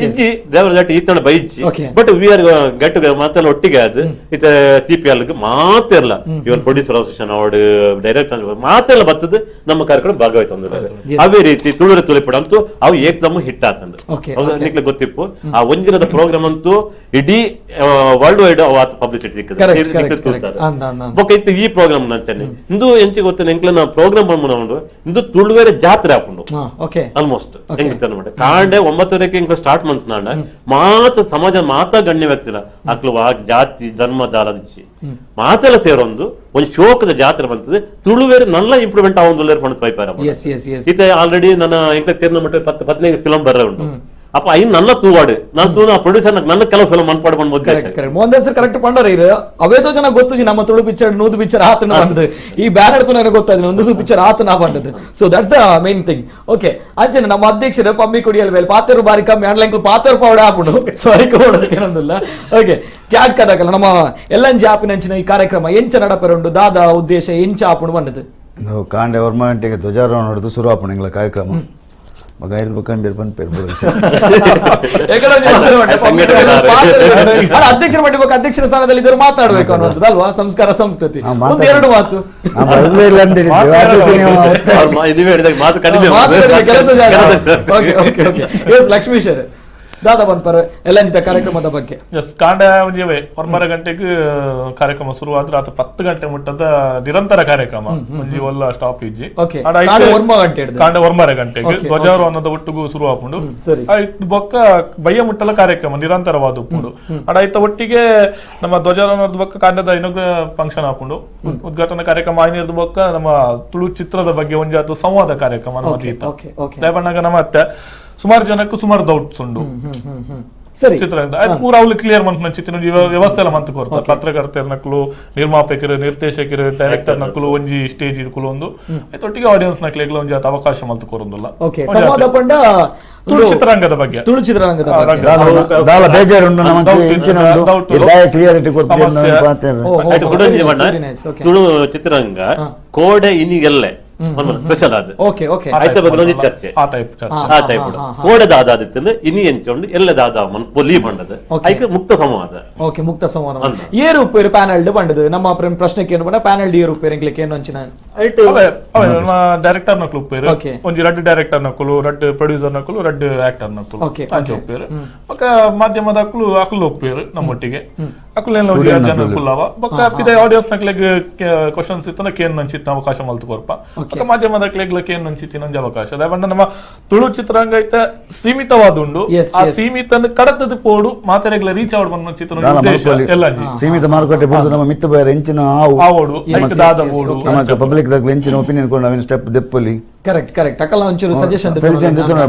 ಇಜ್ಜಿ ದೇವರ ಜಟ್ಟಿ ಈತನ ಬೈಜ್ಜಿ but we are get together ಮಾತೆಲ್ಲ ಒಟ್ಟಿಗೆ ಅದು ಇತ ಸಿಪಿಎಲ್ ಮಾತೆಲ್ಲ ಇವನ್ producer association award director ಮಾತೆಲ್ಲ ಬರ್ತದೆ ನಮ್ಮ ಕಾರ್ಯಕ್ರಮ ಭಾಗವಹಿತ. ಅದೇ ರೀತಿ ತುಳುರ ತುಳಿಪಡ ಅಂತೂ ಅವು ಏಕದಮ್ ಹಿಟ್ ಆತಂದು ನಿಕ್ಲೆ ಗೊತ್ತಿಪ್ಪು ಆ ಒಂದಿನದ ಪ್ರೋಗ್ರಾಮ್ ಅಂತೂ ಇಡೀ world wide publicity ಬೊಕ್ಕ ಇತ್ತು ಈ ಪ್ರೋಗ್ರಾಮ್ ನಂಚನೆ ಇಂದು ಎಂಚಿ ಗೊತ್ತ ಎಂಕ್ಲನ ಪ್ರೋಗ್ರಾಮ್ ಬಂದ್ಬಿಡ ಇಂದು ತುಳುವೇರೆ ಜಾತ್ರೆ ಹಾಕೊಂಡು ಆಲ್ಮೋಸ್ಟ್ ಎಂಕ್ ಕಾಂಡೆ 9:30 ಎಂಕ್ಲ ಸ್ಟಾರ್ಟ್ ಮಂತ್ನಾಂಡ ಮಾತ ಸಮಾಜ ಮಾತಾ ಗಣ್ಯ ವ್ಯಕ್ತಿಲ ಅಕ್ಲು ಆ ಜಾತಿ ಧರ್ಮ ದಾಲದಿಚ್ಚಿ ಮಾತೆಲ್ಲ ಸೇರೊಂದು ಒಂದು ಶೋಕದ ಜಾತ್ರೆ ಬಂತದೆ ತುಳುವೇರೆ ನಲ್ಲ ಇಂಪ್ರೂವ್ಮೆಂಟ್ ಆವೊಂದು ಪಂಡ ಪೈಪಾರ ಇತ್ತೆ ಆಲ್ರೆಡಿ ನನ್ನ ಎಂಕ್ಲ ತೇರ್ನ ಮಟ್ಟ 10-15 ಫಿಲಂ ಬರ್ರ ಉಂಟು. ಅಪ್ಪ ಐನ್ ನನ್ನ ತೂವಾಡು ನಾನು ತೂ ಪ್ರೊಡ್ಯೂಸರ್ ನನ್ನ ಕೆಲವು ಫಿಲಮ್ ಅನ್ಪಾಡು ಬಂದ್ಬೋದು. ಮೋಹನ್ ದಾಸ್ ಕರೆಕ್ಟ್ ಪಂಡರ ಇರು ಅವೇತೋ ಜನ ಗೊತ್ತು ನಮ್ಮ ತುಳು ಪಿಕ್ಚರ್ ನೂದು ಪಿಕ್ಚರ್ ಆತನ ಬಂದು ಈ ಬ್ಯಾನರ್ ನನಗೆ ಗೊತ್ತಾಯ್ತು ಒಂದು ಪಿಕ್ಚರ್ ಆತನ ಬಂದದ್ದು. So that's the main thing. Okay ಅಂಚನೆ ನಮ್ಮ ಅಧ್ಯಕ್ಷರು ಪಮ್ಮಿ ಕುಡಿಯಲ್ ಮೇಲೆ ಪಾತೆರು ಬಾರಿ ಕಮ್ಮಿ ಆನ್ಲೈನ್ ಪಾತೆರು ಪೌಡ ಹಾಕೊಂಡು ಸೊ ಏನೊಂದಿಲ್ಲ. ಓಕೆ ಕ್ಯಾಟ್ ಕದಕಲ್ಲ ನಮ್ಮ ಎಲ್ಲಂಜಿ ಆಪಿನಂಚಿನ ಈ ಕಾರ್ಯಕ್ರಮ ಎಂಚ ನಡಪೆರುಂಡು ದಾದ ಉದ್ದೇಶ ಎಂಚ ಆಪುಂಡು ಬಂದದ್ದು. ನಾವು ಕಾಂಡೆ ಒರ್ಮ ಗಂಟೆಗೆ ಧ್ವಜಾರೋಹಣ ಹೊಡೆದು ಶುರು ಆಪುಂಡು ಎಂಗ್ಲ ಕಾರ್ಯಕ್ರಮ ಅಧ್ಯಕ್ಷರ ಮಟ್ಟ ಅಧ್ಯಕ್ಷರ ಸ್ಥಾನದಲ್ಲಿ ಇದ್ದರು ಮಾತಾಡ್ಬೇಕು ಅನ್ನುವಂಥದ್ದು ಅಲ್ವಾ? ಸಂಸ್ಕಾರ ಸಂಸ್ಕೃತಿ ಎರಡು ಮಾತು ಕೆಲಸ. ಲಕ್ಷ್ಮೀಶರ್ ದಾದಾ ಬಂದ್ಪರ್ ಎಲ್ಲಂಜಿತ ಕಾರ್ಯಕ್ರಮದ ಬಗ್ಗೆ. ಎಸ್ ಕಾಂಡ ಒಂಜಿವೆ 9 ಗಂಟೆಗೆ ಕಾರ್ಯಕ್ರಮ ಶುರುವಾದ್ರೆ ಆತ 10 ಗಂಟೆ ಮುಟ್ಟದ ನಿರಂತರ ಕಾರ್ಯಕ್ರಮ ಒಂಜಿ ಒಲ್ಲ ಸ್ಟಾಪ್ ಇಜ್ಜಿ. ಕಾಂಡ 9 ಗಂಟೆಗೆ ಧ್ವಜಾರೋಹಣದ ಒಟ್ಟಿಗೂ ಶುರು ಆಪುಂಡು. ಬೊಕ್ಕ ಬಯ್ಯ ಮುಟ್ಟಲ ಕಾರ್ಯಕ್ರಮ ನಿರಂತರವಾದ ಉಪ್ಪುಂಡು. ಅಡ ಐತ ಒಟ್ಟಿಗೆ ನಮ್ಮ ಧ್ವಜಾರೋಹಣದ ಬೊಕ್ಕ ಕಾಂಡದ ಇನ್ನೊಂದು ಫಂಕ್ಷನ್ ಆಪುಂಡು. ಉದ್ಘಾಟನಾ ಕಾರ್ಯಕ್ರಮ ಆಯ್ನದ ಬೊಕ್ಕ ನಮ್ಮ ತುಳು ಚಿತ್ರದ ಬಗ್ಗೆ ಒಂಜಾತ ಸಂವಾದ ಕಾರ್ಯಕ್ರಮ ನಮ್ಮ ದಯಪಣ್ಣಗ ನಮ್ಮ ಅತ್ತೆ ಸುಮಾರು ಜನಕ್ಕೂ ಸುಮಾರು ಡೌಟ್ಸ್ ಉಂಡು. ಸರಿ. ಚಿತ್ರರಂಗ ಅದು ಪೂರ ಅವ್ಲು ಕ್ಲಿಯರ್ ಮಂತ್ ಚಿತ್ರ ವ್ಯವಸ್ಥೆ ಎಲ್ಲ ಮಂತ್ ಕೊರ್ತ ಪತ್ರಕರ್ತರ ನಕಲು, ನಿರ್ಮಾಪಕರು, ನಿರ್ದೇಶಕರು, ಡೈರೆಕ್ಟರ್ ನಕಲು ಒಂಜಿ ಸ್ಟೇಜ್ ಇಡ್ಕುಲು ಒಂದು ಒಟ್ಟಿಗೆ ಆಡಿಯನ್ಸ್ ನಕ್ಲೆಗ್ಲ ಒಂಜಿ ಆತ ಅವಕಾಶ ಮಲ್ತ್ ಕೊರೊಂದುಲ್ಲ. ಓಕೆ, ಸಂವಾದ ಪಂಡ ತುಳು ಚಿತ್ರರಂಗದ ಬಗ್ಗೆ, ತುಳು ಚಿತ್ರರಂಗದ ಬಗ್ಗೆ ದಾಲ ಬೇಜಾರುಂಡು ನಮಕ್ ಇಂಚಿನ ಉಂಡು ದಾಯ ಕ್ಲಿಯರಿಟಿ ಕೊರ್ಪಿ ತುಳು ಚಿತ್ರರಂಗ ಕೋಡೆ ಇನಿಗೆಲ್ಲೆ ಸ್ಪೆಷಲ್ ಅದು. ಓಕೆ ಓಕೆ, ಆಯ್ತ ಬಗ್ಗೆ ಒಂಜಿ ಚರ್ಚೆ ಆ ಟೈಪ್ ಚರ್ಚೆ ಆ ಟೈಪ್ ಕೋಡೆ ದಾದಾದಿತ್ತು ಇನಿ ಎಂಚೊಂಡು ಎಲ್ಲ ದಾದ ಮನ್ ಪೊಲಿ ಬಂಡದು ಐಕ್ ಮುಕ್ತ ಸಂವಾದ. ಓಕೆ, ಮುಕ್ತ ಸಂವಾದ ಏರು ಉಪ್ಪೇರು ಪ್ಯಾನಲ್ ಬಂಡದು ನಮ್ಮ ಪ್ರಶ್ನೆ ಏನು ಬಂಡ ಪ್ಯಾನಲ್ ಏರು ಉಪ್ಪೇರು ಎಂಕ್ಲೆಕ್ ಏನು ಅಂಚಿನ ನಮ್ಮ ಡೈರೆಕ್ಟರ್ ನಕಲು ಉಪ್ಪೇರು, ಒಂಜಿ ರಡ್ಡ್ ಡೈರೆಕ್ಟರ್ ನಕಲು, ರಡ್ಡ್ ಪ್ರೊಡ್ಯೂಸರ್ ನಕಲು, ರಡ್ಡ್ ಆಕ್ಟರ್ ನಕಲು ಅಂಚ ಉಪ್ಪೇರು. ಬೊಕ್ಕ ಮಾಧ್ಯಮದ ಅಕ್ಲು ಅಕ್ಲು ಉಪ್ಪೇರು ನಮ್ಮೊಟ್ಟಿಗೆ ಅಕುಲೆಲ್ಲ ಒಂಜಿ ಜನ ಕುಲ್ಲವ ಬೊಕ್ಕ ಪಿದ ಆಡಿಯನ್ಸ್ ನಕ್ಲೆಗ್ ಕ್ವಶನ್ಸ್ ಇತ್ತನ ಕೇನ್ ನಂಚಿತ್ತ ಅವಕಾಶ ಮಲ್ತು ಕೊರ್ಪ. ಬೊಕ್ಕ ಮಾಧ್ಯಮದ ಕ್ಲೆಗ್ಲ ಕೇನ್ ನಂಚಿತ್ತಿನ ಒಂಜಿ ಅವಕಾಶ ಅದೇ ಬಂಡ ನಮ್ಮ ತುಳು ಚಿತ್ರರಂಗ ಐತ ಸೀಮಿತವಾದ ಉಂಡು. ಆ ಸೀಮಿತ ಕಡತದ ಪೋಡು ಮಾತೆರೆಗ್ಲ ರೀಚ್ ಔಟ್ ಬಂದ ಚಿತ್ರ ಉದ್ದೇಶ ಎಲ್ಲ ಸೀಮಿತ ಮಾರುಕಟ್ಟೆ ಬೋದು ನಮ್ಮ ಮಿತ್ತ ಬೇರೆ ಎಂಚಿನ ಆವೋಡು ಐತ ದಾದ ಬೋಡು ನಮ್ಮ ಪಬ್ಲಿಕ್ ದಾಗ್ಲ ಎಂಚಿನ ಒಪಿನಿಯನ್ ಕೊಂಡು ಅವಿನ ಸ್ಟೆಪ್ ದೆಪ್ಪಲಿ. ಕರೆಕ್ಟ್ ಕರೆಕ್ಟ್, ಅಕಲ್ಲ ಒಂಚೂರು ಸಜೆಷನ್ ಸಜೆಷನ್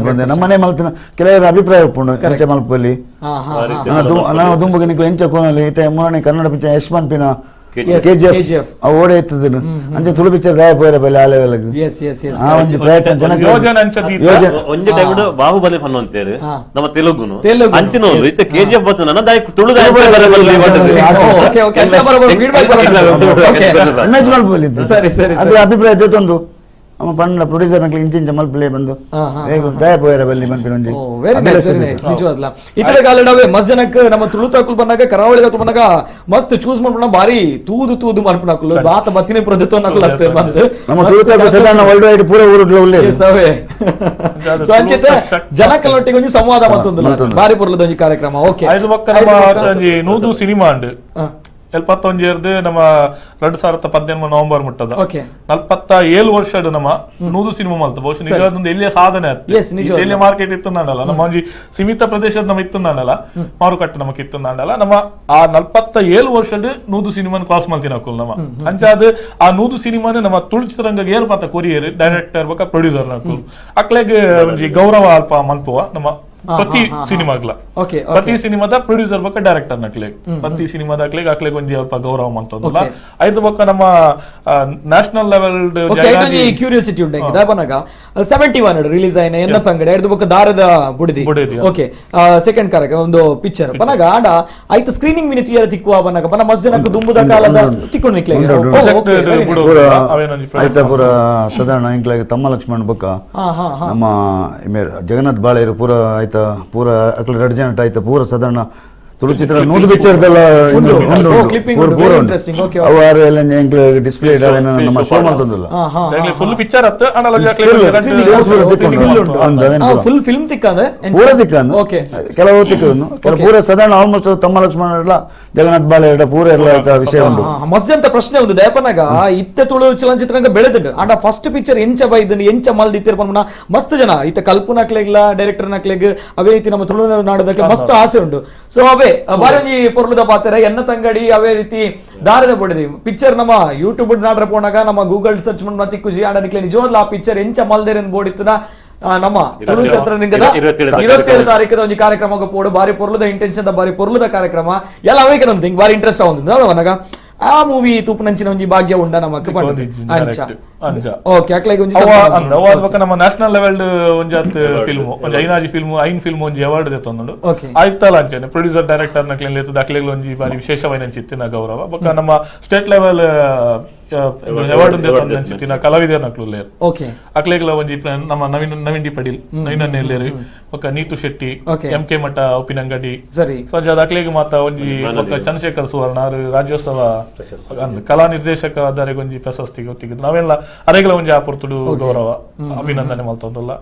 ನಮ್ಮನೆ ಮಲ್ತಿನ ಕೆಲವರು ಅಭಿಪ್ರಾಯ ಉಪ್ಪುಂಡು ಎಂಚ ಮಲ್ಪಲ್ಲಿ ನಾವು ದುಂಬುಗೆ ನಿಕ್ಲು ಎಂಚ ಕೋನಲ್ಲಿ ಇತ್ತೆ ಮೂರನೇ ಕನ್ನಡ ಪಿಕ್ಚರ್ ಯಶ್ಮನ್ ಪಿನ ಕೆಜಿಎಫ್ ಅವು ಓಡೆ ಇತ್ತದನು ಅಂಚೆ ತುಳು ಪಿಕ್ಚರ್ ದಾಯ ಪೋಯರೆ ಬಲೆ ಆ level S S S ಆ ಒಂಜಿ ಪ್ರಯತ್ನ ಜನ ಯೋಜನೆ ಅಂಚ ಒಂಜಿ ಟೈಮ್ ಬಾಹುಬಲಿ ಫನ್ ಅಂತೇಳಿ ನಮ್ಮ ತೆಲುಗುನು ಅಂಚಿನೋಲು ಇತ್ತೆ ಕೆಜಿಎಫ್ ಬತ್ತನ ದಾಯ ತುಳು ದಾಯ ಬರೆ ಬಲ್ಲಿ ಓಕೆ ಓಕೆ, ಅಂಚ ಬರಬರ ಫೀಡ್ಬ್ಯಾಕ್ ಬರಬರ ಓಕೆ ಇಮೇಜ್ ಮಲ್ಪಲ್ಲಿ. ಸರಿ ಸರಿ, ಅದು ಅಭಿಪ್ರಾಯ ಜೊತೊಂದು ನಮ್ಮ ಪಂಡ ಪ್ರೊಡ್ಯೂಸರ್ ನಕ್ಲಿ ಇಂಚ ಇಂಚ ಮಲ್ಪಲೆ ಬಂದು ದಯ ಪೋಯರ ಬಲ್ಲಿ ಮನ್ಪಿನ ಒಂಜಿ. Very nice, very nice ನಿಜವಾದ್ಲ. ಇತರ ಕಾಲಡವೆ ಮಸ್ತ್ ಜನಕ್ಕೆ ನಮ್ಮ ತುಳು ತಾಕುಲ್ ಬಂದಾಗ ಕರಾವಳಿ ತಾಕುಲ್ ಬಂದಾಗ ಮಸ್ತ್ ಚೂಸ್ ಮಾಡ್ಕೊಂಡ ಬಾರಿ ತೂದು ತೂದು ಮನ್ಪಿನಕುಲು ಬಾತ ಬತ್ತಿನ ಪ್ರೊಜೆಕ್ಟ್ ನಕುಲ್ ಅತ್ತೆ ಬಂದು ನಮ್ಮ ತುಳು ತಾಕುಲ್ ಸದಾನ ವರ್ಲ್ಡ್ ವೈಡ್ ಪೂರ ಊರುಡ್ಲ ಉಲ್ಲೆ. ಎಸ್ ಅವೇ. ಸೊ ಅಂಚಿತ ಜನಕಲೊಟ್ಟಿಗೆ ಒಂಜಿ ಸಂವಾದ ಮತ್ತೊಂದು ಬಾರಿ ಪೊರ್ಲದ ಒಂಜಿ ಕಾರ್ಯಕ್ರಮ. ಓಕೆ, ಐದು ಬೊಕ್ಕ ನಮ್ಮ ಒಂಜಿ ನೂದು ಸಿನಿಮಾ ಉಂಡು ಎಲ್ಪತ್ತೊಂಜಿ ನಮ್ಮ 2018 ನವೆಂಬರ್ ಮುಟ್ಟದ 47 ವರ್ಷ ನಮ್ಮ ನೂದು ಸಿನಿಮಾ ಮಲ್ತ ಬಹುಶಃ ನಿಜವಾದ ಎಲ್ಲಿಯ ಸಾಧನೆ ಎಲ್ಲಿಯ ಮಾರ್ಕೆಟ್ ಇತ್ತು ನಮ್ಮ ಒಂಜಿ ಸೀಮಿತ ಪ್ರದೇಶದ ನಮ್ಮ ಇತ್ತು ಮಾರುಕಟ್ಟೆ ನಮಕ್ ಇತ್ತು ನಮ್ಮ ಆ 47 ವರ್ಷದ ನೂದು ಸಿನಿಮಾನ ಕ್ರಾಸ್ ಮಲ್ತಿನ ನಮ್ಮ ಅಂಚಾದ ಆ ನೂದು ಸಿನಿಮಾನ ನಮ್ಮ ತುಳು ಚಿತ್ರರಂಗ ಏರ್ ಪಾತ ಕೊರಿಯರ್ ಡೈರೆಕ್ಟರ್ ಬೊಕ್ಕ ಪ್ರೊಡ್ಯೂಸರ್ ನಕುಲ್ ಅಕ್ಲೆಗ್ ಒಂಜಿ ಗೌರವ ಅಲ್ಪ ಮಲ್ಪುವ ನಮ್ಮ ಪ್ರತಿ ಸಿನಿಮಾಗ್ಲ ಪ್ರತಿ ಸಿನಿಮಾದ ಪ್ರೊಡ್ಯೂಸರ್ ಬೊಕ್ಕ ಡೈರೆಕ್ಟರ್ ನಕ್ಲೆಗ್ ಪ್ರತಿ ಸಿನಿಮಾದ ಅಕ್ಲೆಗ್ ಅಕ್ಲೆಗ್ ಒಂಜಿ ಅಲ್ಪ ಗೌರವ ಮಂತೊಂದುಲ್ಲ. ಐದು ಬೊಕ್ಕ ನಮ್ಮ national level curiosity ಉಂಟು ದಾಬನಾಗ 71 ರಿಲೀಸ್ ಆಯ್ನ ಎನ್ನ ಸಂಗಡ ಐದು ಬೊಕ್ಕ ದಾರದ ಬುಡಿದಿ ಓಕೆ ಸೆಕೆಂಡ್ ಕಾರ್ಯಕ್ರಮ ಒಂದು ಪಿಕ್ಚರ್ ಬನಾಗ ಆಡ ಆಯ್ತು ಸ್ಕ್ರೀನಿಂಗ್ ಮಿನಿಟ್ ಇಯರ್ ತಿಕ್ಕುವ ಬನಾಗ ಬನ ಮಸ್ತ್ ಜನಕ್ಕೆ ದುಂಬುದ ಕಾಲದ ತಿಕ್ಕೊಂಡು ನಿಕ್ಲೆಗ್ ಆಯ್ತಾ ಪೂರ ಸಾಧಾರಣ ಇಂಕ್ಲಾಗಿ ತಮ್ಮ ಲಕ್ಷ್ಮಣ್ ಬೊಕ್ಕ ನಮ್ಮ ಜಗನ್ನಾಥ್ ಬಾಳೆಯರು ಪೂರ ಆಯ್ತಾ ಪೂರ ಅಕ್ಲ ಎರಡು ಜನ ಆಯ್ತಾ ಪೂರ ಸಾಧಾರಣ ತುಳು ಚಿತ್ರ ನೂದು ಪಿಕ್ಚರ್ದೆಲ್ಲ ಡಿಸ್ಪ್ಲೇ ನಮ್ಮ ಶೋ ಮಾಡ್ತದಲ್ಲ ಫುಲ್ ಪಿಕ್ಚರ್ full film ತಿಕ್ಕಂದ್ರೆ ಪೂರ ತಿಕ್ಕಂದು ಕೆಲವು ತಿಕ್ಕದನ್ನು ಪೂರ ಸಾಧಾರಣ ಆಲ್ಮೋಸ್ಟ್ ತಮ್ಮ ಲಕ್ಷ್ಮಣ ಎಲ್ಲ ಜಗನ್ನಾಥ್ ಬಾಳೆ ಎರಡ ಪೂರ ಎಲ್ಲ ವಿಷಯ ಉಂಟು. ಮಸ್ತ್ ಅಂತ ಪ್ರಶ್ನೆ ಒಂದು ದಯಪನಾಗ ಇತ್ತೆ ತುಳು ಚಲನಚಿತ್ರರಂಗ ಬೆಳೆದುಂಡು and first picture ಎಂಚ ಬೈದಂಡು ಎಂಚ ಮಲ್ದಿತ್ತಿರ ಪನ್ಪುನ ಮಸ್ತ್ ಜನ ಇತ್ತ ಕಲ್ಪನಾಕ್ಲೆಗ್ಲ ಡೈರೆಕ್ಟರ್ ನಕ್ಲೆಗ್ ಅವೇ ರೀತಿ ನಮ್ಮ ತುಳುನಾಡದಕ್ಕೆ ಮಸ್ತ್ ಆಸೆ ಉಂಟು. ಸೊ ಅವೇ ಬಾರಿ ಪೊರ್ಲುದ ಪಾತ್ರ ಎನ್ನ ತಂಗಡಿ ಅವೇ ರೀತಿ ದಾರದ ಬಡಿದಿ ಪಿಕ್ಚರ್ ನಮ್ಮ ಯೂಟ್ಯೂಬ್ ನಾಡ್ರ ಪೋನಾಗ ನಮ್ಮ ಗೂಗಲ್ ಸರ್ಚ್ ಮಾಡಿ ತಿಕ್ಕುಜಿ ಆಂಡ ನಿಕ್ಲೆ ನಿಜವಾಗ್ಲೂ ಆ ಪಿಕ್ಚರ್ ಎಂಚ ಮಲ್ದೇರ್ ಬೋಡಿತ್ತದ ನಮ್ಮ ತುಳು ಚಿತ್ರರಂಗದ 27 ತಾರೀಕದ ಒಂದು ಕಾರ್ಯಕ್ರಮ ಪೋಡು ಬಾರಿ ಪೊರ್ಲುದ ಇಂಟೆನ್ಷನ್ ಬಾರಿ ಪೊರ್ಲುದ ಕಾರ್ಯಕ್ರಮ ಎಲ್ಲ ಅವೇಕೆ ಹಿಂಗ್ ಬಾರಿ ಇಂಟ್ರೆಸ್ಟ್ ಆವಂದ ಆ ಮೂವಿ ತೂಪುನಂಚಿನ ಒಂಜಿ ಭಾಗ್ಯ ಉಂಡ ನಮಕ್ ಅಂಚ ಓಕೆ ಅಕ್ಲೆಗ್ ಒಂಜಿ ನಮ್ಮ ನ್ಯಾಷನಲ್ ಲೆವೆಲ್ ಒಂಜಾತ್ ಫಿಲ್ಮ್ ಒಂಜಿ ಐನಾಜಿ ಫಿಲ್ಮ್ ಐನ್ ಫಿಲ್ಮ್ ಒಂಜಿ ಅವಾರ್ಡ್ ದೆತ್ತೊಂದುಂಡು ಆಯ್ತಲ್ಲ ಅಂಚನೆ ಪ್ರೊಡ್ಯೂಸರ್ ಡೈರೆಕ್ಟರ್ ನಕ್ಲೆನ್ ಲೆತ್ತುದು ಅಕ್ಲೆಗ್ ಒಂಜಿ ಬಾರಿ ವಿಶೇಷವಾಯಿನ ಚಿತ್ತಿನ ಗೌರವ ಬೊಕ್ಕ ನಮ್ಮ state level award ದೆತ್ತೊಂದು ಕಲಾವಿದರ್ ನಕ್ಲು ಉಲ್ಲೆರ್ ಅಕ್ಲೆಗ್ಲ ಒಂಜಿ ನಮ್ಮ ನವೀನ್ ನವೀನ್ ಡಿ ಪಡೀಲ್ ನವೀನ್ ಎಲ್ಲೇರು ಬೊಕ್ಕ ನೀತು ಶೆಟ್ಟಿ ಎಂ ಕೆ ಮಠ ಉಪ್ಪಿನಂಗಡಿ ಸರಿ ಸೊ ಅಕ್ಲೆಗ್ ಮಾತ ಒಂಜಿ ಬೊಕ್ಕ ಚಂದ್ರಶೇಖರ್ ಸುವರ್ಣ ರಾಜ್ಯೋತ್ಸವ ಕಲಾ ನಿರ್ದೇಶಕ ಆಧಾರೆಗ್ ಒಂಜಿ ಪ್ರಶಸ್ತಿ ಗೊತ್ತಿದ್ದು ನಾವೆಲ್ಲ ಅರೆಗಳ ಒಂಜಿ ಆ ಪೊರ್ತುಡು ಗೌರವ ಅಭಿನಂದನೆ ಮಲ್ತೊಂದುಲ್ಲ.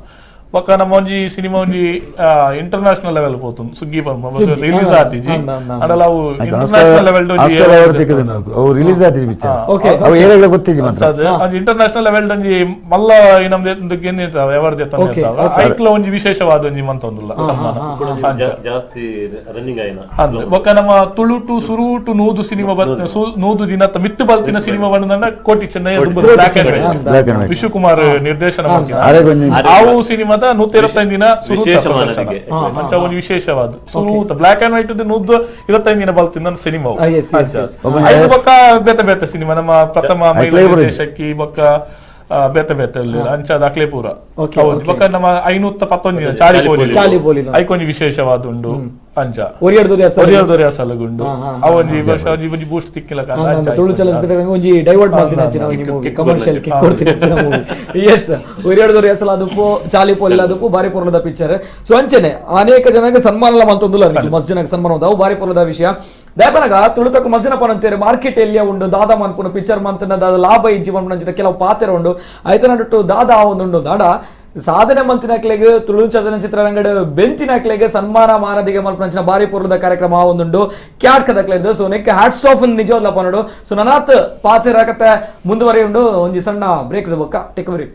ಬೊಕ್ಕ ನಮ್ಮ ಒಂಜಿ ಸಿನಿಮಾ ಒಂಜಿ ಇಂಟರ್ನ್ಯಾಷನಲ್ ಲೆವೆಲ್ ಪೋತುಂಡು ಸುಗ್ಗಿ ರಿಲೀಸ್ ಆತಿಜಿ ಅಂಡಲ ಅವು international level release ಆತಿಜಿ picture ಅವು ಏರೆಗ್ಲ ಗೊತ್ತಿಜಿ ಮಾತ್ರ ಒಂಜಿ ಇಂಟರ್ನ್ಯಾಷನಲ್ ಲೆವೆಲ್ ಒಂಜಿ ಮಲ್ಲ ನಮ್ದು ಗೆಂದಿರ್ತಾವ ಅವಾರ್ಡ್ ದೆತ್ತೊಂದಿರ್ತಾವ ಐಕ್ಲ ಒಂಜಿ ವಿಶೇಷವಾದ ಒಂಜಿ ಮಂತೊಂದುಲ್ಲ ಸನ್ಮಾನ ಜಾಸ್ತಿ ರನ್ನಿಂಗ್ ಆಯಿನ. ಬೊಕ್ಕ ನಮ್ಮ ತುಳು ಟು ಸುರುಟು ನೂದು ಸಿನಿಮಾ ನೂದು ದಿನ ಮಿತ್ತು ಬಲ್ತಿನ ಸಿನಿಮಾ ಬಂದ Koti Chennayya black and white Vishwakumar ನಿರ್ದೇಶನ ಅವು ಸಿನಿಮಾದ 125 ದಿನ ಸುರೂತ ವಿಶೇಷ ಪ್ರದರ್ಶನ. ಮಾನದಿಗೆ. ಅಂಚ ಒಂದು ವಿಶೇಷವಾದ ಸುರೂತ ಬ್ಲಾಕ್ ಅಂಡ್ ವೈಟ್ 125 ದಿನ ಬಲ್ತಿನ ಸಿನಿಮಾ. ಆ, yes, yes, yes. ಐದು ಬೊಕ್ಕ ಬೇತೆ ಬೇತೆ ಸಿನಿಮಾ, ನಮ್ಮ ಪ್ರಥಮ ಮಹಿಳಾ ಅಕ್ಲೇ ಪೂರ. ನಿರ್ದೇಶಕಿ ಬೊಕ್ಕ ಬೇತೆ ಬೇತೆ ಉಲ್ಲೆರ್. ಅಂಚ ಅಕ್ಲೆ ಪೂರ. Okay, ಹೌದು. okay. ಬೊಕ್ಕ ನಮ್ಮ 511 ದಿನ ಚಾಲಿ ಪೋಲಿ. ಚಾಲಿ ಪೋಲಿ. ಐಕೊಂಜಿ ವಿಶೇಷವಾದ ಉಂಡು ಅಂಚ. ಒರಿಯಡ್ ದೊರಿಯ. ಒರಿಯರ್ ದೊರಿಯ ಸಲಗುಂಡು. ಹಾ, ಹಾ, ಅವೊಂಜಿ ವರ್ಷ ಒಂಜಿ ಒಂಜಿ ಬೂಸ್ಟ್ ತಿಕ್ಕಿಲ್ಲ ಕಾರಣ ಅಂಚ. ತುಳು ಚಲನಚಿತ್ರ ಒಂಜಿ ಡೈವರ್ಟ್ ಮಾಡ್ತೀನಿ ಅಂಚಿನ ಒಂಜಿ ಮೂವಿ, ಕಮರ್ಷಿಯಲ್ ಕಿಕ್ ಕೊಡ್ತೀನಿ ಅಂಚಿನ ಮೂವಿ. ಎಸ್, ಒರಿಯಡ್ ದೊರಿಯ ಸಲ ಅದುಪ್ಪು, ಚಾಲಿ ಪೋಲಿ ಅದುಪ್ಪು, ಬಾರಿ ಪೊರ್ಲದ ಪಿಕ್ಚರ್. ಸೊ ಅಂಚನೆ ಅನೇಕ ಜನಕ್ಕೆ ಸನ್ಮಾನ ಎಲ್ಲ ಮಂತೊಂದುಲ್ಲ, ಮಸ್ತ್ ಜನಕ್ಕೆ ಸನ್ಮಾನ ಉಂಟು. ಅವು ಬಾರಿ ಪೊರ್ಲದ ವಿಷಯ. ದಾಯಪನಗ ತುಳುತಕ್ಕ ಮಸಿನ ಪನಂತೇರು ಮಾರ್ಕೆಟ್ ಎಲ್ಲಿಯ ಉಂಡು, ದಾದಾ ಮನ್ಪುನ ಪಿಕ್ಚರ್ ಮಂತನ ದಾದ ಲಾಭ ಇಜ್ಜಿ ಮನ್ಪುನ ಕೆಲವು ಪಾತೆರ ಉಂಡು. ಐತನ ನಡುಟ್ಟು ದಾದಾ ಒಂದುಂಡು ದಾಡ ಸಾಧನೆ ಮಂತಿನಕ್ಲೆಗ್, ತುಳು ಚಲನಚಿತ್ರರಂಗಡ್ ಬೆಂತಿನಕ್ಲೆಗ್ ಸನ್ಮಾನ ಮಾನದಿಗೆ ಮಲ್ಪುನಂಚಿನ ಬಾರಿ ಪೊರ್ಲದ ಕಾರ್ಯಕ್ರಮ ಒಂದುಂಡು ಕ್ಯಾಟ್ ಕದಕ್ಲೆಡ್. ಸೊ ನೆಕ್ ಹ್ಯಾಟ್ಸ್ ಆಫ್ ನಿಜವಲ್ಲ ಪನೋಡು. ಸೊ ನನಾತ್ ಪಾತೆರ ಕತೆ ಮುಂದುವರಿಯುಂಡು ಒಂಜಿ ಸಣ್ಣ ಬ್ರೇಕ್ ಬೊಕ್ಕ. Take break.